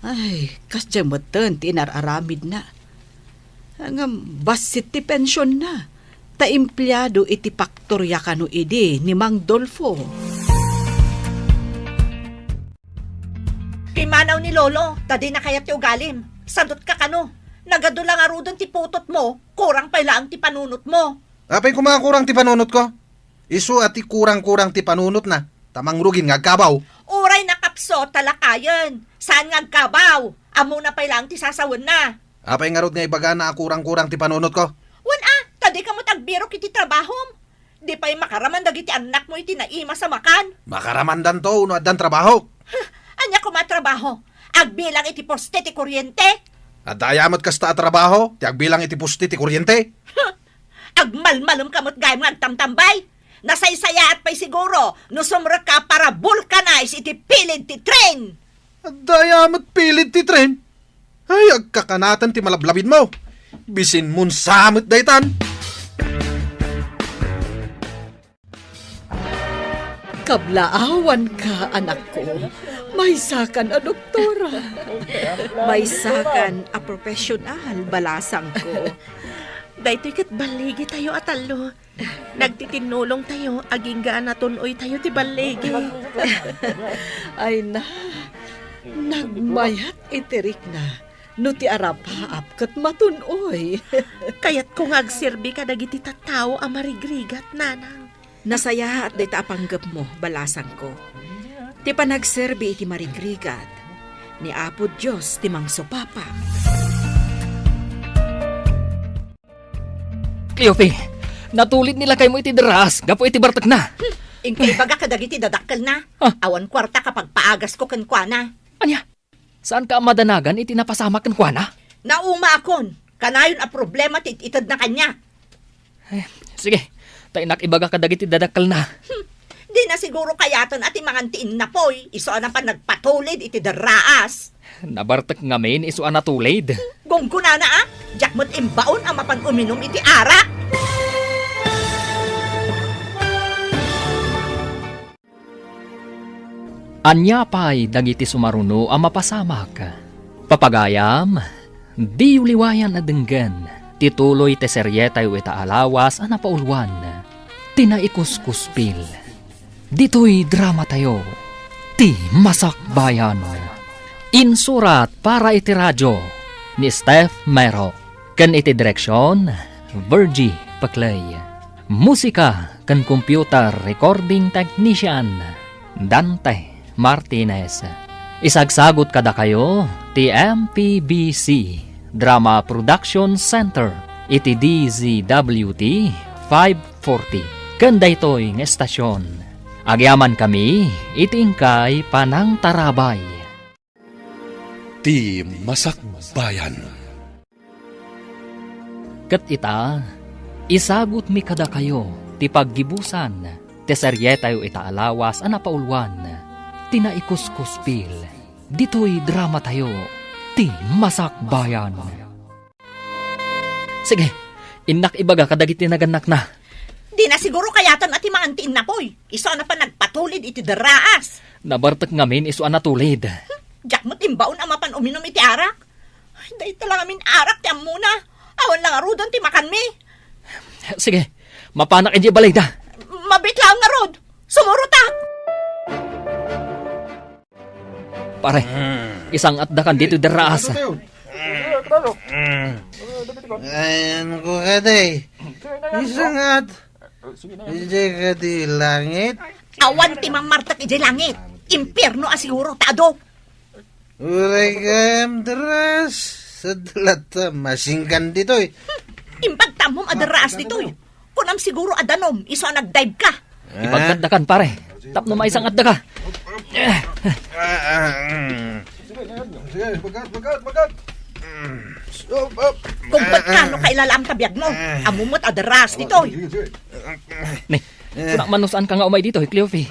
Ay, kasdiay metten ti inar-aramidna. Ngem bassit ti pensionna, ta empleado iti paktoria kano idi ni Mang Dolfo. Pimmanaw ni Lolo, ta dina kayat ti ugalim. Sadutka kano. Nagadu la ngaruden ti putotmo, kurang pay laeng ti panunotmo. Apay koma a kurang ti panunotko? Isu a ti kurang-kurang ti panunotna, ta mangrugin nga agkabaw. Uray nakapsut ta lakayen, saan nga agkabaw? Ammona pay laeng ti sasawenna. Apay ngarud nga ibagana a kurang-kurang ti panunotko? Wen a, ta dika met agbirok iti trabahom. Di pay makaraman dagiti annakmo iti naimas a makan. Makaramandanto no addan trabaho. Huh, ania koma a trabaho? Agbilang iti poste ti kuryente? Adda aya met kasta a trabaho ti agbilang iti poste ti kuryente? Huh, agmalmalem ka met gayam nga agtamtambay. Nasaysayaat pay siguro no sumrekka a para vulcanize iti pilid ti tren. Adda aya met pilid ti tren? Ay, agkakanaten ti malablabidmo. Bisinmon sa met daytan. Kablaawanka, anakko. Maysakan a doktora. Maysakan a profesional, balasangko. Daytoy ket balligitayo a tallo. Nagtitinnulongtayo, agingga a natun-oytayo ti balligi. Ay na, nagmayat iti rikna no ti arapaap ket matun-oy. Kayatko nga agserbi kadagiti tattao a marigrigat, nanang. Nasayaat dayta a panggepmo, balasangko. Ti panagserbi iti marigrigat, ni Apo Dios ti mangsupapa. Cleofe, natulid ni lakaymo iti deras gapu iti bartekna. Hmm, inka ibaga kadagiti dadakkelna. Ah. Awan kuarta kapagpaagasko kenkuana. Ania? Saanka a madanagan iti napasamak kenkuana? Naumaakon. Kanayon a problema ti it-itedna kaniak. Eh, sige, ta innak ibaga kadagiti dadakkelna. Hmm, di Nasiguro kayaten a ti mangan ti innapoy, isu a napan nagpatulid iti derraas. Nabartek ngamin isu a natulid. Gunggonana a, diak met imbaon a mapan uminum iti arak. Ania pay dagiti sumaruno a mapasamak? Papagayam, diyo liwayan a denggen ti tuloy ti serietayo ita a lawas a napauluan, ti Naikuskuspil. Ditoy dramatayo, ti Masakbayan. Insurat para iti radio ni Steph Mero, ken iti direksion, Virgie Peclay. Musika ken computer recording technician, Dante Martinez. Isagsagut kadakayo ti M P B C Drama Production Center iti D Z W T five forty. Ken daytoy nga estasion, agyamankami iti inkay panangtarabay. Ti Masakbayan. Ket ita, isagutmi kadakayo ti paggibusan ti serietayo ita a lawas a napauluan, ti Naikuskuspil. Ditoy dramatayo, ti Masakbayan. Sige, innak ibaga kadagiti nagannakna. Di na siguro kayaten a ti mangan ti innapoy. Isu a napan nagpatulid iti derraas. Nabartek ngamin isu a natulid. Diak met imbaon a mapan uminum iti arak. Ay, dayta la ngamin arak ti ammona. Awan la ngaruden ti makanmi. Sige, mapanak idiay balayda. Mabiit laeng ngarud. Sumurotak. Pare, isang-atdakan ditoy derraas. Ayanko kadi. Isang-at. Idiay kadi langit. Awan ti mammartek idiay langit. Impierno a siguro ta adu. Uray gayam derraas. Sadlat ta masingkan ditoy. Imbag ta ammom a derraas ditoy. Kunam siguro a danom, isu a nag-dive ka. Ah. Ipagkatdakan, pare. Tapno maisang-atda ka. Ah, ah, mm. Sige, bagat, bagat, bagat. Mm. Stop, up. Kung ba't ka, no, kailalam ta biag mo? Ah. Ammom met a derraas ditoy. Sige, sige. Ni, kunak man no saan ka nga umay ditoy, Cleofe.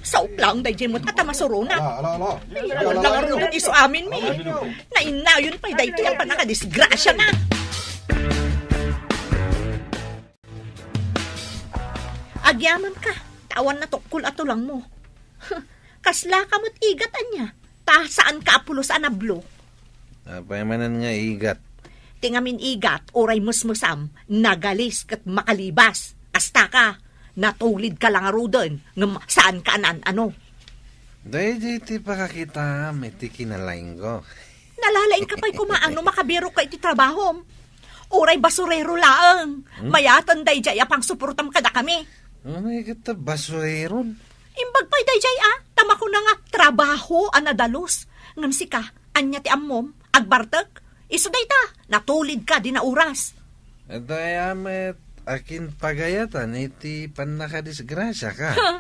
Saok laeng daydiay met a ta masuronak. Ala, ala, ala. Ay, awan la ngaruden isu amin mi. Ala, ala. Nainnayon pay daytoy a pannakadisgrasya na. Agyamanka, ta awan natukkol a tulangmo. Kasla ka met igat ania, ta saan ka a pulos a nablo. Apay manen nga igat? Ti ngamin igat, uray mesmesam, nagalis ket makalibas. Asta ka, natulid ka la ngaruden, ngem saan ka a naan-ano. Daydiay ti pakakitaam iti kinalaingko. Nalalaing ka pay koma a no makabirok ka iti trabahom. Uray basurero laeng. Hmm? Mayaten daydiay a pangsuportam kadakami. Ano nga ket ta basureron? Imbag pay daydiay a, ta makuna nga trabaho a nadalus. Ngem sika, ania ti ammom? Agbartek? Isu dayta, natulid ka di nauras. Adu aya met a kinpagayatan iti pannakadisgrasiaka. Ha?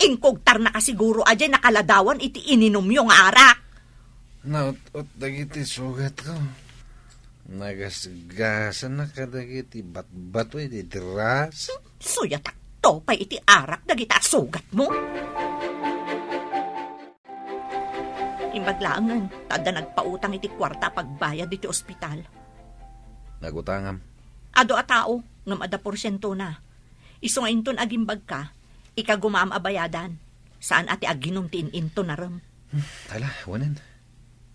Inkugtarnaka siguro a diay nakaladawan iti ininumyo nga arak. Naut-ot dagiti sugatko. Nagasgasanak kadagiti batbato iti dras. Suyatakto pay iti arak dagiti a sugatmo. Imbag laengen, ta adda nagpautang iti kuarta a pagbayad iti ospital. Nagutangam. Adu a tao, ngem adda porsientona. Isu nga inton agimbagka, ikagumaam a bayadan. Saan a ti aginum ti in-intonarem. Hmm, ala, wanen.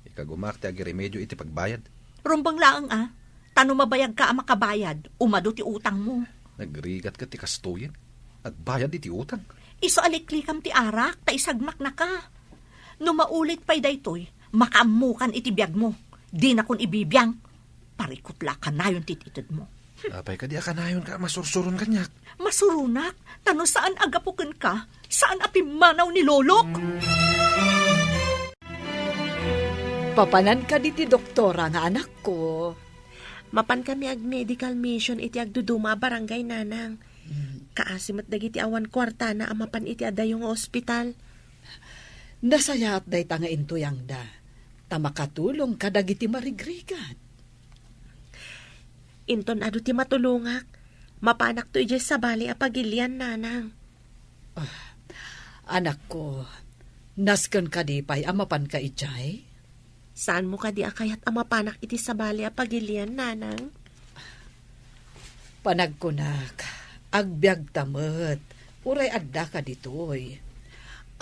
Ikagumaak ti agiremedio iti pagbayad. Rumbeng laeng a, ta no mabayagka a makabayad, umadu ti utangmo. Nagrigat ket ti kastoyen. Agbayad iti utang. Isu a liklikam ti arak, ta isagmaknaka. No maulit pay daytoy, makaammokan iti biagmo. Dinakon ibibiang. Parikut la a kanayon ti itedmo. Apay kadi a kanayonka a masursuron kaniak? Masuronak, ta no saan a gapu kenka, saan a pimmanaw ni Lolok. Papanan kadi ti doktora nga anakko? Mapan kami ag-medical mission iti agduduma a barangay, Nanang. Hmm. Kaasi met dagiti awan kuartana a mapan iti adayo nga ospital. Nasayaat dayta nga intuyangda, ta makatulong kadagiti marigrigat. Inton adu ti matulongak, mapanakto idiay sabali a pagilian, Nanang. Ah, Anakko, nasken kadi pay a mapanka idiay? Saanmo kadi a kayat a mapanak iti sabali a pagilian, nanang? Panagkunak, agbiagta met, uray addaka ditoy.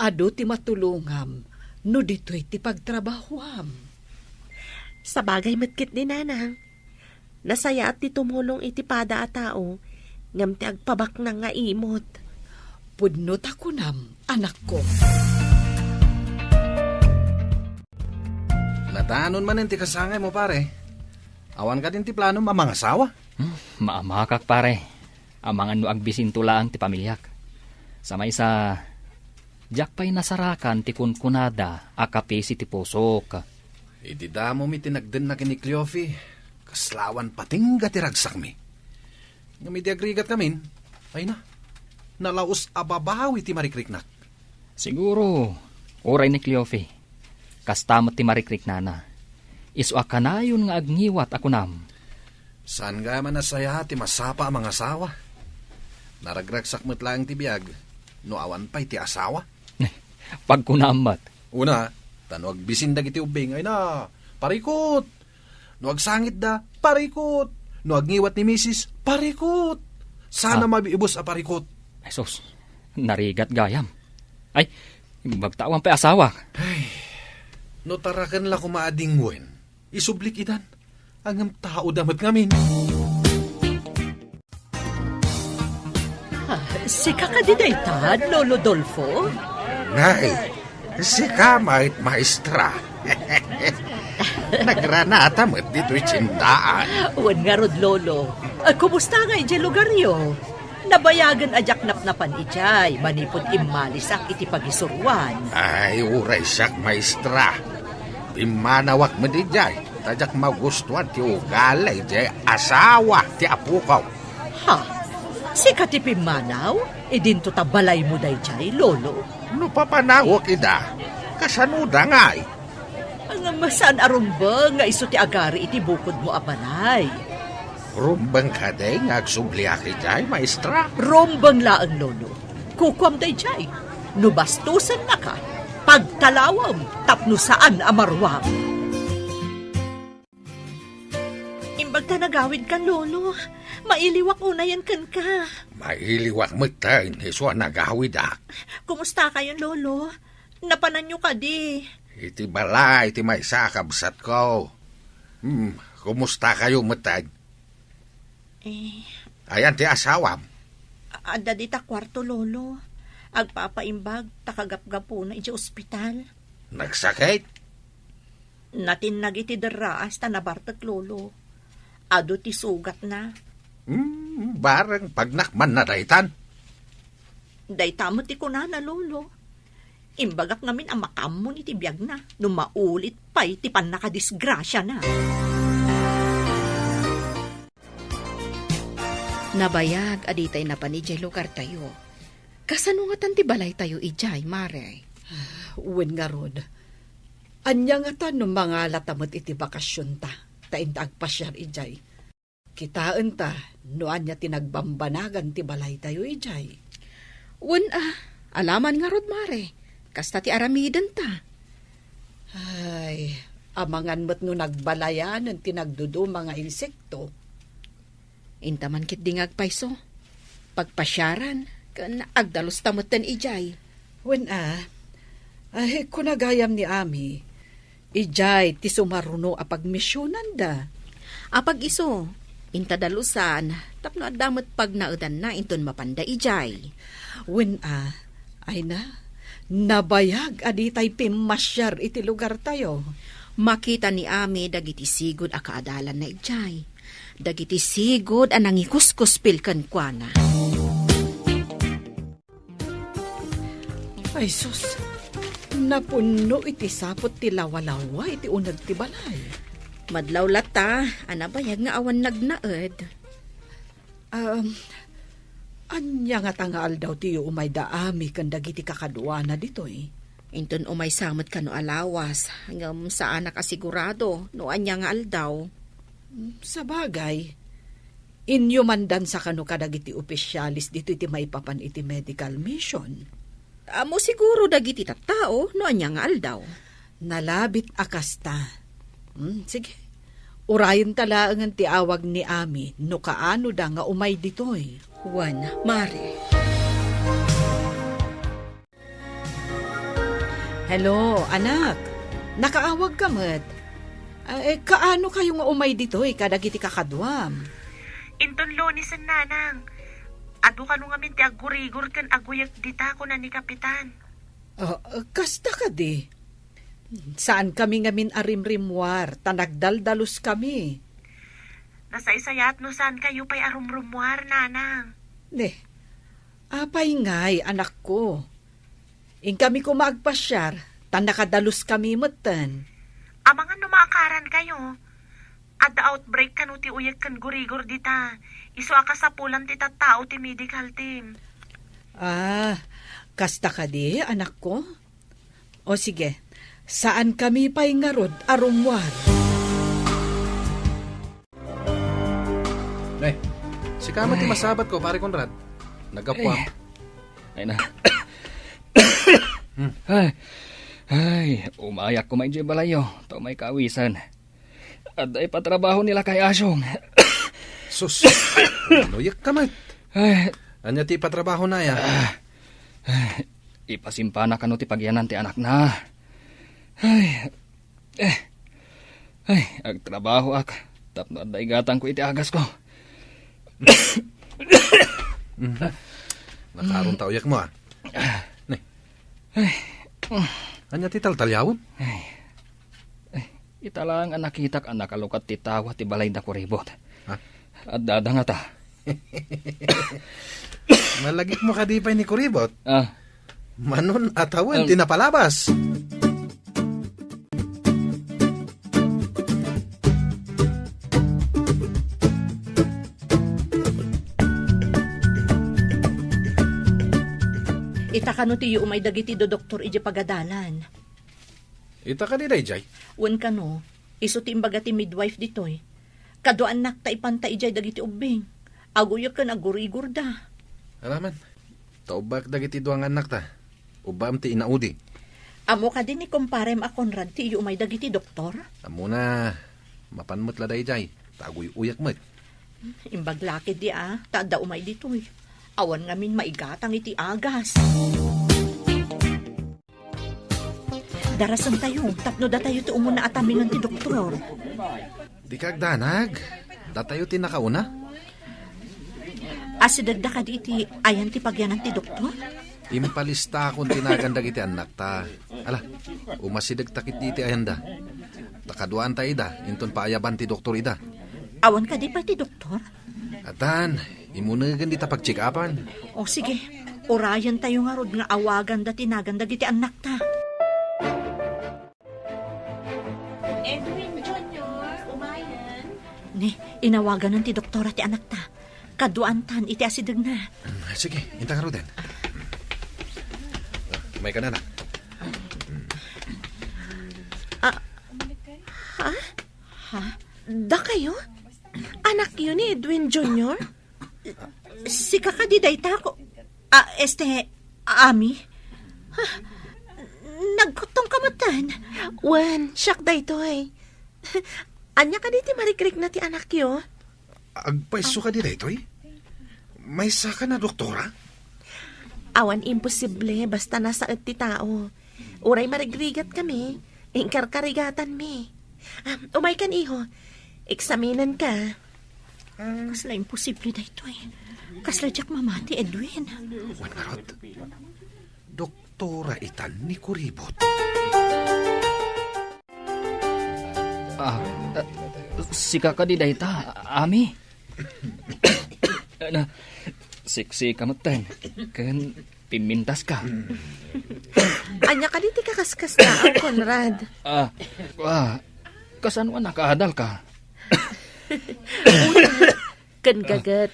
Adu ti matulongam no ditoy ti pagtrabahoam. Sabagay met ketdi, nanang. Nasayaat ti tumulong iti pada a tao, ngem ti agpabaknang nga imot. Pudno ta kunam, anakko. Nadanon manen ti kasangaymo, pare. Awan kadin ti planom a mangasawa? Hmm, maamakak, pare. Amangan no agbisinto laeng ti pamiliak. Sa maysa, diak pay nasarakan ti kunkunada a kapisi ti pusok. Idi damom iti nagdennak ken ni Cleofe, kasla awan patingga ti ragsakmi. Ngem idi agrigatkamin, ay na, nalaus a babawi ti marikriknak. Siguro, uray ni Cleofe, kasta met ti marikriknana. Isu a kanayon nga agngiwat a kunam. Saan gayam a nasayaat ti masapa a mangasawa? Naragragsak met laeng ti biag no awan pay ti asawa. Pagkunam met. Una, ta no agbisin dagiti ubbing, ay na, parikut! No agsangitda, parikut! No agngiwat ni misis, parikut! Sana Ah. mabiibus a parikut. Jesus, narigat gayam. Ay, imbag ta awan pay asawa. Ay, no taraken la koma a dingwen, isublik idan. Ngem tao da met ngamin. Ah, sika kadi dayta, Lolo Dolfo? Nay, sika met, maestra. Nagranata met ditoy tiendaan. Wen ngarud, Lolo. Ah, kumusta nga idiay lugaryo? Nabayagen a diak napnapan idiay manipud immalisak iti pagisuroan. Ay, uray siak, maestra. Pimmanawak met idiay, ta diak magustuan ti ugali idiay asawa ti apokon. Ha? Sika ti pimmanaw? Idinto ta balaymo daydiay, Lolo? No papanawek ida, kasanoda ngay? Ngem saan a rumbeng nga isu ti agari iti bukodmo a balay? Rumbeng kadi nga agsubliak idiay, maestra? Rumbeng laeng, Lolo. Kukuam daydiay. No bastosennaka, pagtalawem tapno saan a maruam. Imbag ta nagawidkan, Lolo. Mailiwak unayen kenka. Mailiwak metten isu a nagawidak. Kumustakayon, Lolo? Napananyo kadi? Iti balay ti maysa a kabsatko. Hmm, kumustakayo metten? Eh. Ayan ti asawam? A-, adda dita kuarto, Lolo. Agpapaimbag ta kagapgapuna idiay ospital. Nagsakit? Natinnag iti derraas ta nabartek, Lolo. Adu ti sugatna. Hmm, bareng pagnakmanna daytan. Dayta met ti kunana, Lolo. Imbagak ngamin a makaammon iti biagna no maulit pay ti pannakadisgrasiana. Nabayag a ditay napan idiay lugartayo. Kasano ngatan ti balaytayo idiay, Mare? Wen ngarud, ania ngatan no mangalata met iti bakasionta, ta inta agpasiar idiay? Kitaenta no ania ti nagbambanagan ti balaytayo idiay. Wen a, alaman ngarud, Mare. Kasta ti aramidenta. Ay, amangan met no nagbalayanen ti nagduduma nga insekto. Inta man ketdi nga agpayso. Pagpasiaran, ken agdalusta metten idiay. Wen a, ay, kuna gayam ni Ami, idiay ti sumaruno a pagmisionanda. Apag isu, inta dalusan, tapno adda met pagnaedanna inton mapanda idiay. Wen a, ay na, nabayag a ditay pimmasiar iti lugartayo. Makita ni Ami dagiti sigud a kaadalanna idiay. Dagiti sigud a nangikuskuspil kenkuana. Ay sus, napunno iti saput ti lawalawa iti uneg ti balay. Madlaw latta a nabayag nga awan nagnaed. Um, ania ngata nga aldaw ti umay da Ami ken dagiti kakaduana ditoy? Inton umaysa met kano a lawas, ngem saanak a sigurado no ania nga aldaw. Sabagay, inyumandansa kano kadagiti opisyales ditoy ti maipapan iti medical mission. Ammo siguro dagiti tattao no ania nga aldaw. Nalabit a kasta. Hmm, sige. Urayenta laengen ti awag ni Ami no kaanoda nga umay ditoy. Wen, Mare. Hello, anak. Nakaawagka met. Ah, eh, kaano kayo nga umay ditoy kadagiti kakaduam? Inton Lunesen, nanang. Adu kano ngamin ti aggurigor ken aguyek dita, kuna ni Kapitan. Ah, kasta kadi? Saan kami ngamin a rimrimmuar, ta nagdaldalos kami. Nasaysayaat no saan kayo pay a rumrummuar, nanang. Ne, apay ngay, anakko? Inkami koma agpasiar, ta nakadalus kami metten. Amangan no maakaran kayo. Adda outbreak kano ti uyek ken gurigor dita. Isu a kasapulan ti tattao ti medical team. Ah, kasta kadi, anakko? O sige, saan kami pay ngarud a rummuar. Ne, sika met ti masabatko, Pare Conrad. Naggapuam. Eh. Ay na. Hmm. Ay, ay, umayak koma idiay balayyo, ta umay kaawisen. Adda ipatrabaho ni Lakay Asyong. Sus, nuyekka met. Ay. Ania ti ipatrabahona, aya? Ah, ay, ipasimpana kano ti pagyanan ti anakna. Ay, eh, ay, agtrabahoak tapno adda igatangko iti agasko. Mhm. Nakaarunta uyekmo, ah. Ne. Ay. Ania ti taltaliawem? Ay. Ay, ita laeng a nakitak a nakalukat ti tawa ti balay da Kuribot. Ha? Addada ngata. Malagipmo kadi pay ni Kuribot? Ah. Manon a tawen ti napalabas. Ita kano ti umay dagiti dodoktor idiay pagadalan. Ita kadi daydiay? Wen kano, isu ti imbaga ti midwife ditoy. Kaduaannak ta ipanta idiay dagiti ubbing. Aguyek ken agurigorda. Aramon. Ta ubbaek dagiti dua nga annakta. Ubbaem ti inaudi. Ammo kadi ni kumparem a Conrad ti iyumay dagiti doktor? Ammona, mapan met la daydiay, ta aguy-uyak met. Imbag la ketdi a, ta adda umay ditoy. Awan ngamin maigatang iti agas. Darasentayo, tapno datayo ti umuna a tamingen ti doktor. Dika agdanag. Datayo ti nakauna. Asidegda kadi iti ayan ti pagyanan ti doktor? Impalistakon ti nagan dagiti annakta. Ala, umasidegta ketdi iti ayanda. Ta kaduaanta ida, inton paayaban ti doktor ida. Awan kadi pay ti doktor? Addan, imunegen dita pagcheck-upan. O, sige. Urayentayo ngarud nga awaganda ti nagan dagiti annakta. Edwin Junior, umayen. Ni, inawaganan ti doktora ti anakta. Kaduaantan iti asidegna. Mm, sige, inta ngaruden. Umayka, anak. Ah, ha? Ha? Dakayo? Anakyo ni Edwin Junior? Sika kadi dayta, ko-, ah, este, Ami? Ah, nagkuttong ka metten? Wen, siak daytoy. Ania kadi ti marikrikna ti anakyo? Agpayso kadi daytoy? Maysakan a doktora? Awan imposible basta nasaet ti tao. Uray marigrigat kami, inkarkarigatanmi. Ah, umaykan, iho. Eksaminenka. Kasla imposible daytoy. Kasla diak mamati, Edwin. Wen ngarud, doktora itan ni Kuribot. Ah, ah, sika kadi dayta, Ami? Na, siksika metten. Ken pimmintaska. Ania kadi ti kakaskasta, Conrad? Ah, ah, kasano a nakaadalka? Una, ken gaget,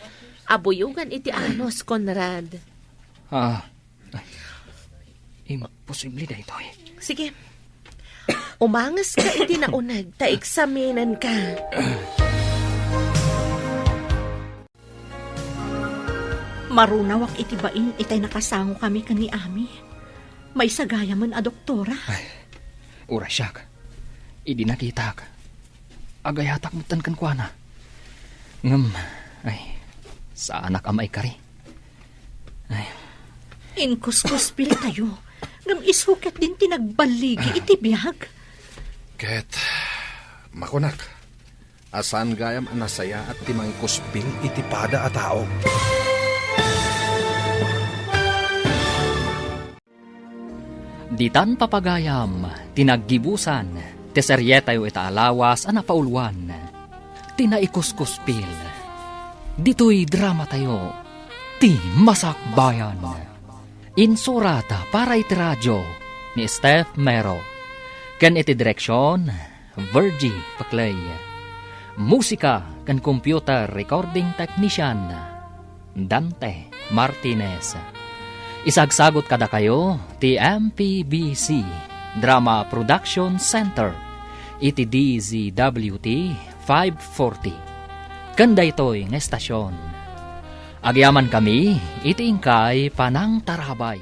abuyogan iti anus, Conrad. Ah, ay, imposible daytoy. Sige. Umangeska iti nauneg ta eksaminenka. Marunawak iti bain itay nakasangokami ken ni Ami. Maysa gayamen a doktora. Ay, uray siak. Idi nakitak, agayatak metten kenkuana. Ngem, ay, saanak a maikari. Ay. Inkuskuspiltayo. Ngem isu ketdin ti nagballigi iti biag. Ket, makunak, a saan gayam a nasayaat ti mangikuspil iti pada a tao. Ditan, papagayam, ti naggibusan ti serietayo ita a lawas a napauluan ti Naikuskuspil. Ditoy dramatayo, Ti Masakbayan. Insurat para iti radio ni Steph Mero, ken iti direksion, Virgie Paclay. Musika ken computer recording technician, Dante Martinez. Isagsagut kadakayo ti M P B C Drama Production Center iti D Z W T five forty. Ken daytoy nga estasion, agyamankami iti inkay panangtarabay.